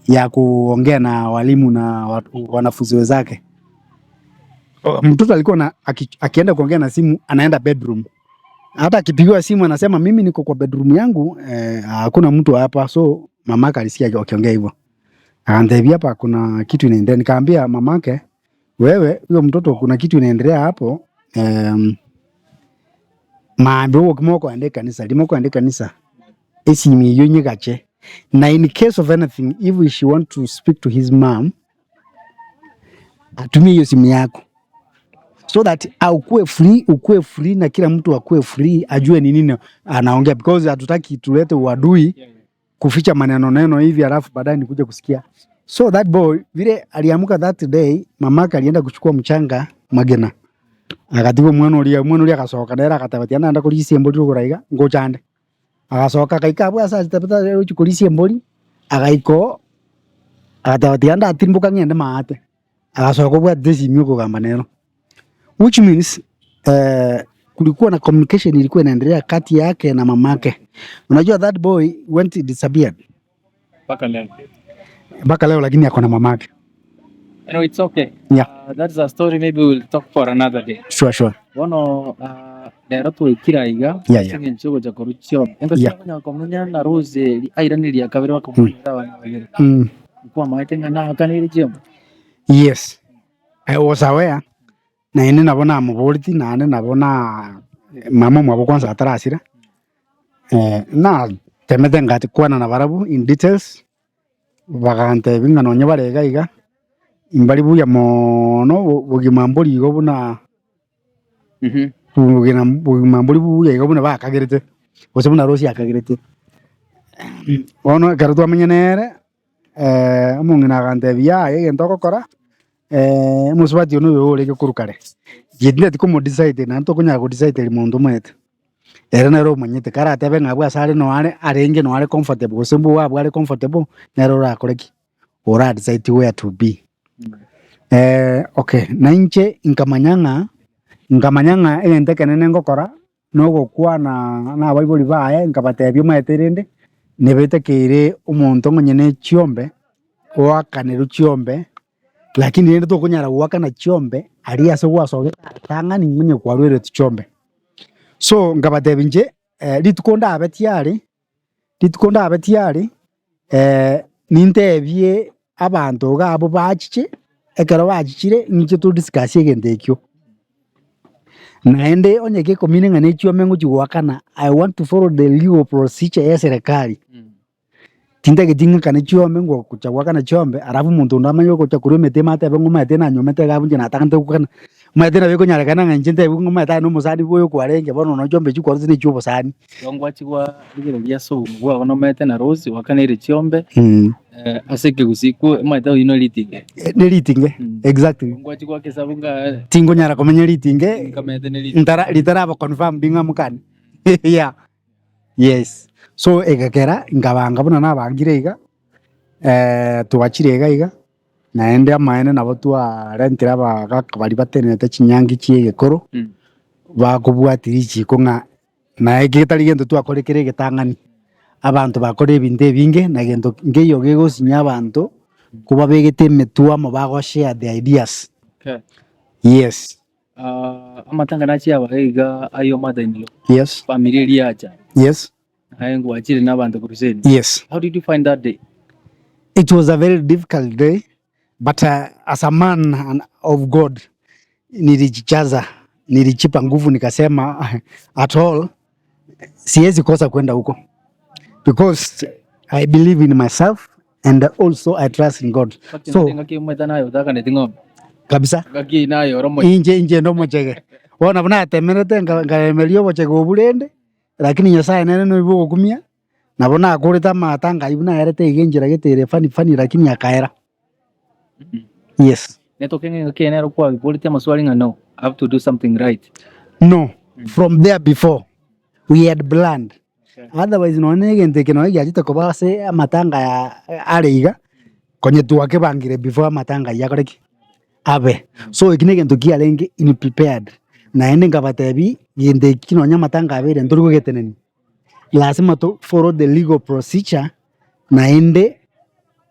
ya kuongea na walimu na wanafunzi wenzake. Mtoto alikuwa na, akienda kuongea na simu anaenda bedroom. Hata akipigiwa simu anasema mimi niko kwa bedroom yangu, hakuna mtu hapa. So mamake alisikia wakiongea hivyo. Akaniambia hapa kuna kitu inaendelea. Nikamwambia mamake, wewe huyo mtoto kuna kitu inaendelea hapo. Maambi huo kimoko ande kanisa, limoko ande kanisa. Esimu hiyo nyikache. Na in case of anything, if she want to speak to his mom, atumie hiyo simu yako. So that ukue free, ukue free na kila mtu akue free, ajue ni nini anaongea, because hatutaki tulete uadui kuficha maneno neno hivi alafu baadaye nikuje kusikia. So that boy vile aliamka that day, mamake alienda kuchukua mchanga magena. Akatigwo mwana uria, mwana uria agacoka nera akatabatia nanda kurisia embori rugoro iga nguchande. Agacoka akaika abwo ase atabata gochia kurisia embori, agaika akatabatia ndatirimboka ng'ende maate. Agacoka obwate esimi okogamba nero. Which means kulikuwa na communication ilikuwa inaendelea kati yake na mamake. Unajua that boy went disappeared. Mpaka leo. Mpaka leo lakini ako na mamake. Anyway, it's okay. Yeah. That is a story maybe we'll talk for another day. Sure, sure. Bono rero twaikire aiga Yeah. ase eng'encho yogocha korwa chiombe. Engo Yeah. chiakonya komunyana na Rose eri airane ria kabere bakamunyora abana babere. Nkwamaete ng'a naakanire chiombe. Yes, I was aware, naende nabo namoboretie naende nabo na mama omwabo kwanza atarasira, natemete ngakwana nabarabwo in details, Bagantebia ng'a nonye bare iga iga, imbari buya mono bogima mbori igo buna bogima bogima mbori buya igo buna bakagerete, gose buna Rosi akagerete. Bono ekero twamenya nere, omong'ina agantebia yaya egento ogokora, omosubati one oyo orenge korwa kare, inche tindeti komodecide naende tokonyara kodecide monto omanyete. Ere nere omanyete, karatebe ng'a abwo ase are noyo are arenge noyo are comfortable gose mbwo abwo are comfortable, nere orakore ki? Ora decide where to be. Okay, na inche nkamanya ng'a, nkamanya ng'a egento ekenene ngokora, na ogokwana na abaibori baye, nkabatebia omanyete rende, nebetakeire omonto onye ne chiombe, oakanerwe chiombe. Lakini rende tokonyara goakana chiombe aria ase gwasogete agatang'ani onye kwarweretwe chiombe. So nkabatebia inche rituko ndabe tiari, rituko ndabe tiari nintebie abanto iga abwo bachiche, ekero bachichire ng'iche to discuss egento ekio. Naende onye gekomina ng'a ne chiombe ngochia goakana, I want to follow the legal procedure ya eserekari. Tintageti ng'akane chiombe ngocha goakana chiombe, alafu omonto onde amanye ogocha korwa emete ime atebe ng'a omanyete nanyomete iga abwo inche natang'anete gokana, omanyete nabo ekonyarekana ng'a inche ntebiwe ng'a omanyete aye na omosani bwa oyo kwarenge bono nonya chiombe echio kwarosire na echiobosani. Igo ngwachia kwarigereria ase obogima bwao nomanyete na Rose gwakanire chiombe ase ekegusii kwo omanyete oyio ne ritinge. Ne ritinge, exactly. Igo ngwachia goaka esabu ng'a Tingonyara komenya ritinge, nkamanyete ne ritinge. ntara ritaraba confirmed ng'a mokani yeah. Yes, so egekera nkabanga buna nabangire iga, twachire iga iga, naende amaene nabo twarentire abagaka baria batenenete chinyangi chia egekoro, bakobwatia richiko ng'a naye getari gento twakore kere egetang'ani, abanto bakore ebinto ebinge na gento nkeiyo gegosinya abanto, kobabegete emetwe amo bago share the ideas, yes. Amatanga nachie abaye iga ayio mother in law. Yes. Family eria yacha. Yes. Naye ngwachire na abanto korwa Sydney. Yes. How did you find that day? It was a very difficult day but as a man and of God nilijijaza, nilijipa nguvu nikasema at all siwezi kosa kwenda huko because I believe in myself and also I trust in God. So Ngaki omanyete naye otakaneti ng'ombe. kabisa Ngaki naye ore omochege. inche inche ndomochege bono buna natemerete nka- nkaremeria obochege obwo rende lakini Nyasaye nere noibe ogokumia nabo nakorete amato ngai buna aerete iga enchera gete ere funny funny lakini akaera yes. Netoke ng'a engaki eye nero kwabiboretie amaswali ng'a no, I have to do something right. No, from there before we had planned otherwise nonye na egento eke nonye giachete koba ase amatanga aya are iga, konye twakebangire before amatanga aywo akore ki? Abe. So eki na egento kiarenge in prepared, naende nkabatebia gento eki nonye amatanga abeire ntori kogetenenia, lazima to follow the legal procedure naende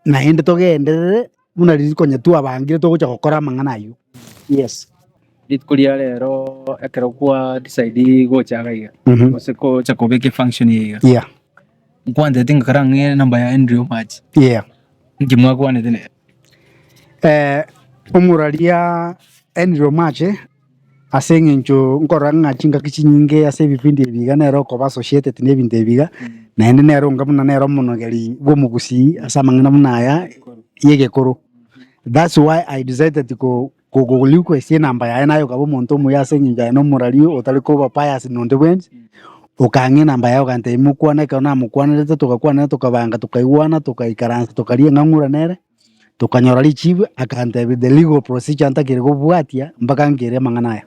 naende togenderere buna riria konya twabangire togocha gokora amang'ana aywo, yes. Rituko ria rero ekero kwa decide gocha iga iga, gose gocha kobeka efunction eye iga, Yeah, nkwanchete ngakora ng'e enamba ya Henry Omache, yeah. inki mwakwanete nere? Omoraria Henry Omache ase eng'encho nkorora ng'a chingaki chinyinge ase ebipindi ebi iga nere okoba associated na ebinto ebi iga, naende nere onga buna nere omonogeri bwa omogusii ase amang'ana buna aya ya egekoro. That's why I decided ko ko request enamba yaye naye okaba omonto omuya ase eng'encho aye na omorari otari koba bias na onde bwensi, okang'a enamba yaye okantebia mokwane ekero namokwanerete togakwanera tokabanga tokaigwana tokaikaransa tokaria eng'ang'ura nere. Tokanyora richibu, akantebia the legal procedure ntakire kobwatia mpaka nkere amang'ana aya.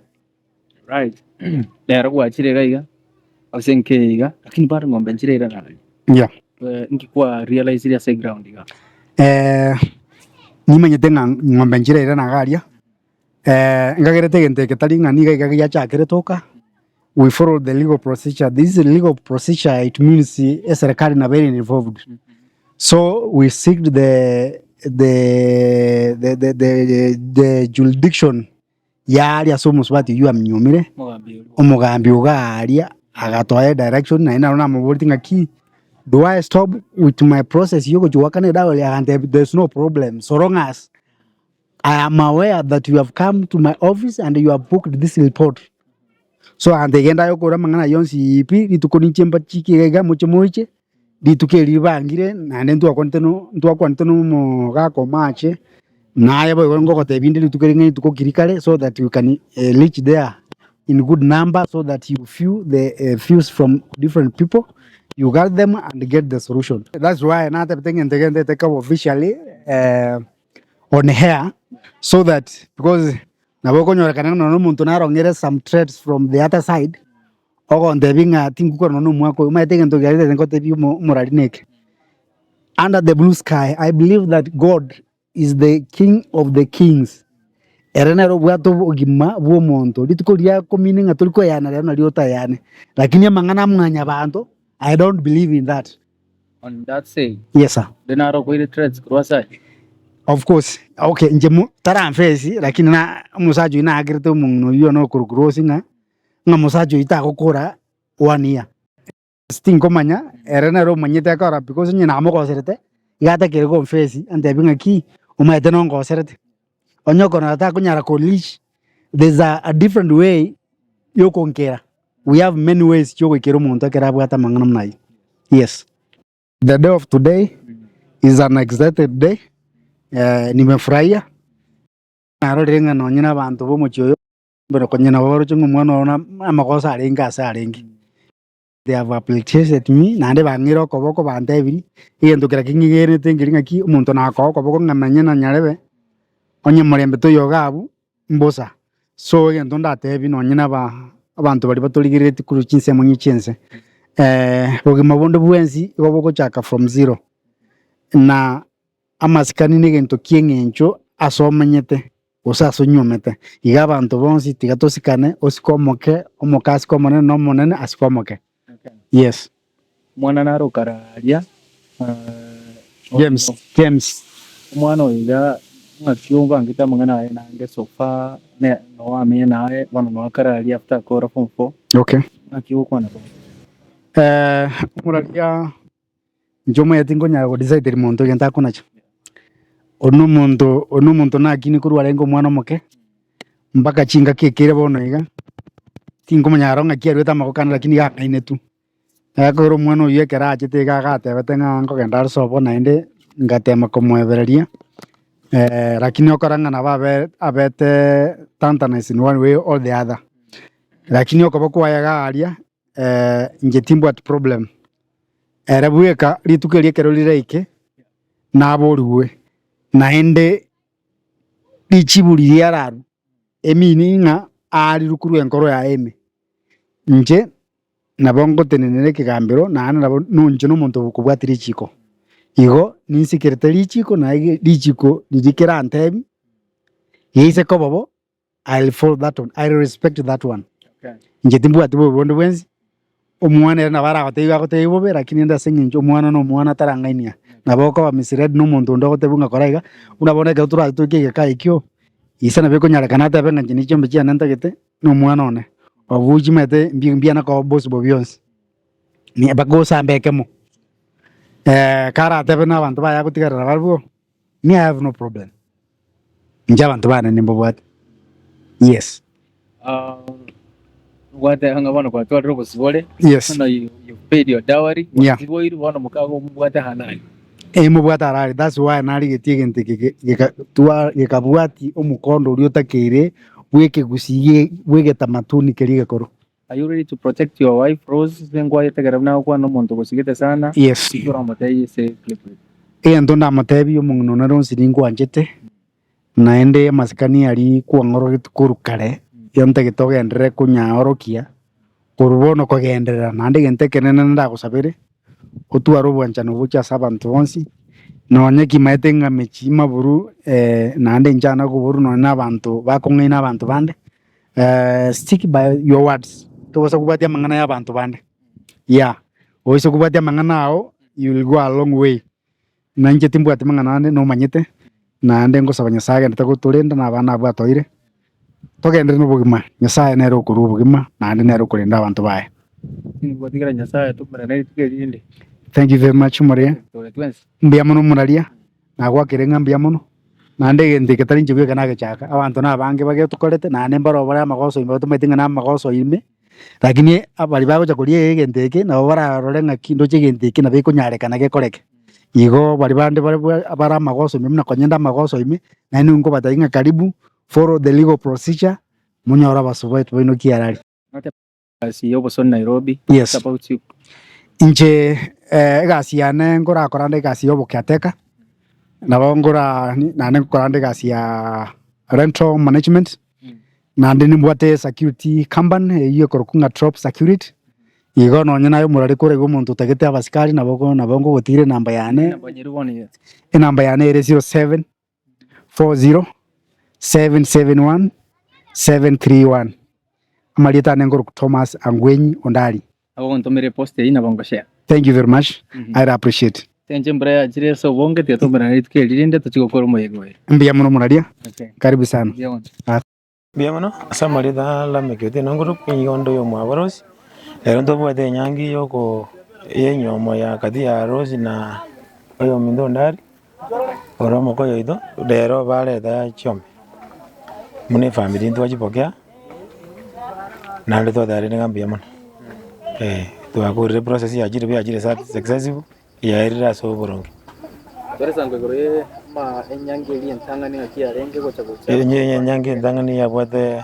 Right. Rero gwachire iga iga, ase enka eye iga, lakini bado ng'ombe nchire ira nari. Yeah. Eh, nki kwa realize ase eground iga? Eh, nimanyete ng'a ng'ombe nchire ira naga aria, eh, nkagerete egento eke tari ng'a niga iga giachakire toka, we follow the legal procedure, this legal procedure it means eserekari nabo ere involved. So we seek the the the the the the jurisdiction yaria ase omosubati oyio aminyomire, omogambi iga aria agatoa edirection naende naro namoboretie ng'aki do I stop with my process ya ogochia goakana edowry agantebia there is no problem so long as I am aware that you have come to my office and you have booked this report. So agantebia genda aye okore amang'ana ayio onsi pi, rituko ninche mbachike iga iga moche moiche, rituko eri ribangire naende ntwakwanete no ntwakwanete na omogaka omache, naye boigo ngogotebia inde rituko eri ng'a rituko ki rikare so that we can reach there in good number so that you feel the views from different people, you gather them and get the solution. That's why natebete ng'a egento gento etoke officially on air so that because nabo okonyorekana ng'a nonye omonto narong'ere some threats from the other side, ogontebia ng'a tingokwana nonye na omwaka oyo, omanyete egento kiarete ngotebia omo omorari neke, under the blue sky I believe that God is the king of the kings, ere nere obwate obogima bwa omonto, rituko riria akomina ng'a tori koyana rero nario otayane, lakini amang'ana a mwanyabanto I don't believe in that. On that say, Yes sir. onde naro okoire threats korwa ase aye? Of course, okay inche mo taramfesi lakini na omosacha oyio naakerete omong'ina oyio one okorokwa Rose ng'a, ng'a omosacha oyio tagokora one year. Tinkomanya, ere nere omanyete akora because onye namogoserete, iga atakire confess antebie ng'aki, omanyete nongoserete. Onye okorora takonyara ko reach, there's a a different way yokonkera, we have many ways chiogoikera omonto ekero abwate amang'ana buna ayio, yes. The day of today is an excited day, nimefurahia, narorire ng'a nonye na abanto ba omochie oyo, mbere konya nabo baroche ng'a omwana oyo na amagoso arenge ase arenge. They have appreciated me, naende bang'eire okoboko bantebirie, egento kera king'igerete nkeri ng'aki omonto nakoa okoboko ng'a menye na nyarebe, onye morembe toiyo iga abwo, mbosa. So egento ndatebie nonye na aba abanto baria batorigereretie korwa chinsemo ng'a chi'ense, bogima bonde bwensi igo bogochaka from zero, na amasikani na egento ki'eng'encho ase omenyete. gose ase onyuomete. Iga abanto bonsi tiga tosikane, osike omoke, omoke asike omonene, na omonene asike omoke. Yes. Omwana nare okararia, James, James. Omwana oyo iga ng'aki obangete amang'ana aye naende so far ne noamenya naye bono noakararia after akora form four. Okay. Ng'aki ogokwana bono? Omoraria Inche omanyete tinkonyara go decide monto egento akonacha, oria na omonto oria na omonto nakini korwa arenge omwana omoke, mpaka chingaki ekere bono iga, tinkomanya aro ng'aki aruete amagoko ane lakini iga ang'ainetwe. Ekero omwana oywo ekero achete iga agatebete ng'a nkogenda are sobo naende ngatema komoebereria, lakini okora ng'a nabo abe abete tantanize in one way or the other. Lakini okoba kwaye iga aria, inche timbwati problem. Ere bweka rituko erio ekero riraike, naborigwe, naende richibu riria ararwe, emini ng'a aarirwe korwa enkoro yaye ime. Inche nabo ngotenenera ekegambero naende nabo nonche nomonto okobwatia richiko. Igo ninsikerete richiko naye richiko riria kerantebie, geise koba bo. I'll follow that one, I'll respect that one. Inche timbwati bobe bonde bwensi, omwana ere nabo aragotebie agotebie bobe lakini ende ase eng'encho omwana na omwana tarang'ainia. Nabo okoba misled na omonto onde ogotebia ng'a kora iga, buna bono ekero torache toike egeka ekio, ise nabo ekonyarekana atebe ng'a inche ne chiombe chiane ntagete, na omwana one, obwo chimanyete mbi mbiana koba possible bionsi, mpaka osambe ekemo. Karatebe na abanto baye agotigarera barabwo. Me I have no problem. Inche abanto bane nimbabwate. Yes. Gwateba ng'a bono gwatwarire obosibore. Yes. Bono you, you paid your dowry. Yeah. Gwasiboirwe bono mokago omobwate Hanani. Eh, mobwate arari. That's why narigetie egento eke ge- geka- twa- gekabwati omokondo oria otakeire bw'ekegusii ge- bw'egetamatuni keria egekoro. Are you ready to protect your wife Rose? Ase nkwayetegera buna agokwana omonto ogosigete sana. Yes. Inki oramotebie ase clip eye? Egento ndamotebie omong'ina one Rose ninkwanchete, naende amasikani aria kwang'orogetie korwa kare, igo ntagete ogenderere konyaorokia, korwa bono kogenderera. Naende egento ekenene ndagosabere, otware obwanchani obochie ase abanto bonsi, nonye kimaete ng'a mechie maburu naende inche nakoborwa nonye na abanto bakong'aina abanto bande. Stick by your words, togosa kobwatia amang'ana ya abanto bande, yeah, oise kobwatia amang'ana ao you will go a long way. Na inche timbwati mang'ana ande nomanyete, naende ngosaba Nyasaye agenderete gotorenda na abana abwo atoire, togenderere na obogima, Nyasaye nere okorua obogima naende nere okorenda abanto baye. Gotigera Nyasaye tomerane rituko erinde. Thank you very much omoria. Tore twensi. Mbuya mono omoraria, nagwakire ng'a mbuya mono, naende egento eke tari inche bweka nagechaka, abanto na abange bagetokorete naende mbaro bare amagoso ime batomanyete ng'a namagoso ime, Lakini abaria bagocha koria egento eke nabo bararore ng'aki ndoche egento eke nabo ekonyarekana gekoreke. Igo baria bande bare bwa bare amagoso ime buna konya inde amagoso ime, naende nigo nkobatebia ng'a karibu follow the legal procedure, monyore abasubati baino kiarari. Egasi ya obosoni Nairobi, Yes. what about you? Inche egasi yane ngorakora nde egasi ya obocaretaker, nabo ngora naende nkora nde egasi ya rental management. Naende nimbwate security company eyio ekorokwa ng'a Trop Security, igo nonye naye omorware kore iga omonto otagete abasikari nabo ogo nabo ngogotigera enamba yane, enamba yane ere 0740 771 731. Amarieta ane nkorokwa Thomas Angwenyi Ondari. Nabo ogontomera epost eyio nabo ngoshare. Thank you very much, I really appreciate. Enche embura yachire ase obonge tiga tomerane rituko eri rinde tochie gokora omoyega oyo. Mbuya mono moraria, Okay. karibu sana. Mbuya mono. Mbuya mono ase amarieta a Lameck Otieno Nguru, nigo onde oyomwabo Rose, rero ntobwate enyangi yoko yenyomo ya kati ya Rose na oyominto Ondari, ore omokoyo oito, rero bareta chiombe, buna efamiri ntwachipokea. Naende twatareire ng'a mbuya mono, eh, twakorire process yachire buya yachire successful, yaerire ase oboronge. Twaresanga igoro ye ama enyangi eria entang'ani ng'aki yarenge gocha gocha. Enye enyangi entang'ani yabwate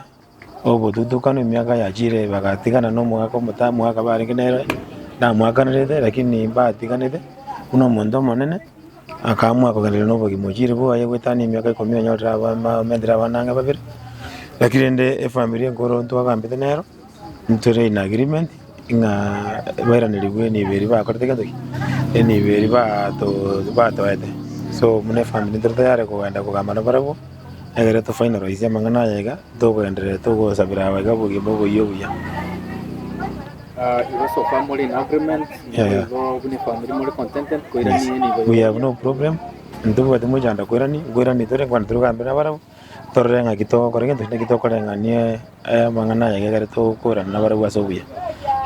obotutukanu emiaka yachire bagatigana na omogaka omotamu omogaka barenge nere namwakanerete lakini mbatiganete, buna omonto omonene, akaamua kogenderera na obogima ochire bwaye goetania emiaka ikomi onyorire abana omentire abana ang'e babere. Lakini rende efamiri enkoro ntwagambete nero, ntore in agreement ng'a bairanerigwe enibo eria bakorete gento ki? Enibo eria bato batoete. So buna efamiri ntore tayari kogenda kogamba nabarabwo, egere to finalize amang'ana aya iga, togoendereria togosabera aba iga obogima oboyia obuya. Igo so far more in agreement, Yeah. igo buna efamiri more contented koirania enibo We have no problem, ntobwati mochando koirani, nkoirani tore nkwana togambe nabarabwo. Torore ng'aki togokora egento kende naki tokoreng'ania amang'ana aya ekero tokorana nabarabwo ase obuya.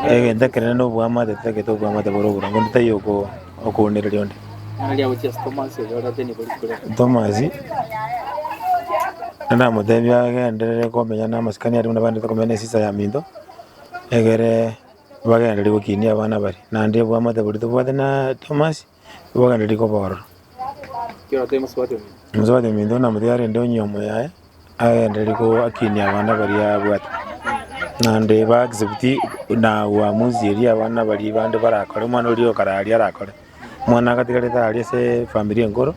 Egento ekenene na oboamate totagete oboamate bore oboronge onde taiyo oko okounereria onde. Thomas, namotebia agenderere komenya na amasikani aria buna bagendererete komenya na esisa ya minto, egere bagenderere gokinia abana baria. Naende oboamate boria tobwate na Thomas, Bogendereri koba ororo. Mosubati ominto namotiga arende onyomo yaye, agendereri goakinia abana baria abwate. Naende ba accept na uamuzi eria abana baria bande barakore, omwana oria okare aria arakore. Omwana agatigarete aria ase efamiri enkoro,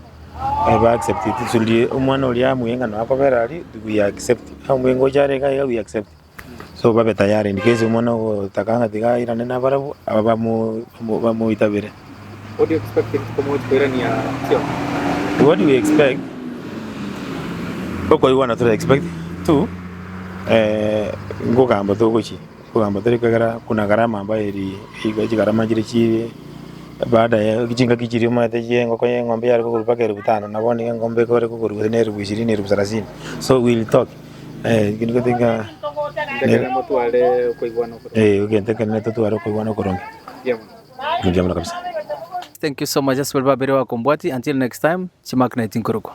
ba accept tisuri omwana oria amuye ng'a nakobera aria, we accept, amuye ngocha are iga iga we accept. So babe tayari in case omwana ogotaka ng'a tiga airane nabarabwo, aba bamo bamoitabere. What do you expect rituko mogochi koirania chiombe? What we expect, okoigwana tora expect tu, nkogamba togochia, nkogamba tore ekiagera kuna gharama ambayo eri iga chigharama nchire chire baada ya chingaki chiria omanyete chia engoko ya eng'ombe yare kogorwa mpaka elfu tano na bono iga eng'ombe ekore kogorwa gose na elfu ishirini elfu thelathini so we will talk. Egento ekenene totware okoigwana okoronge. Mbuya mono kabisa. Thank you so much ase baria babere bakombwatia until next time, Chimark Night nkorokwa.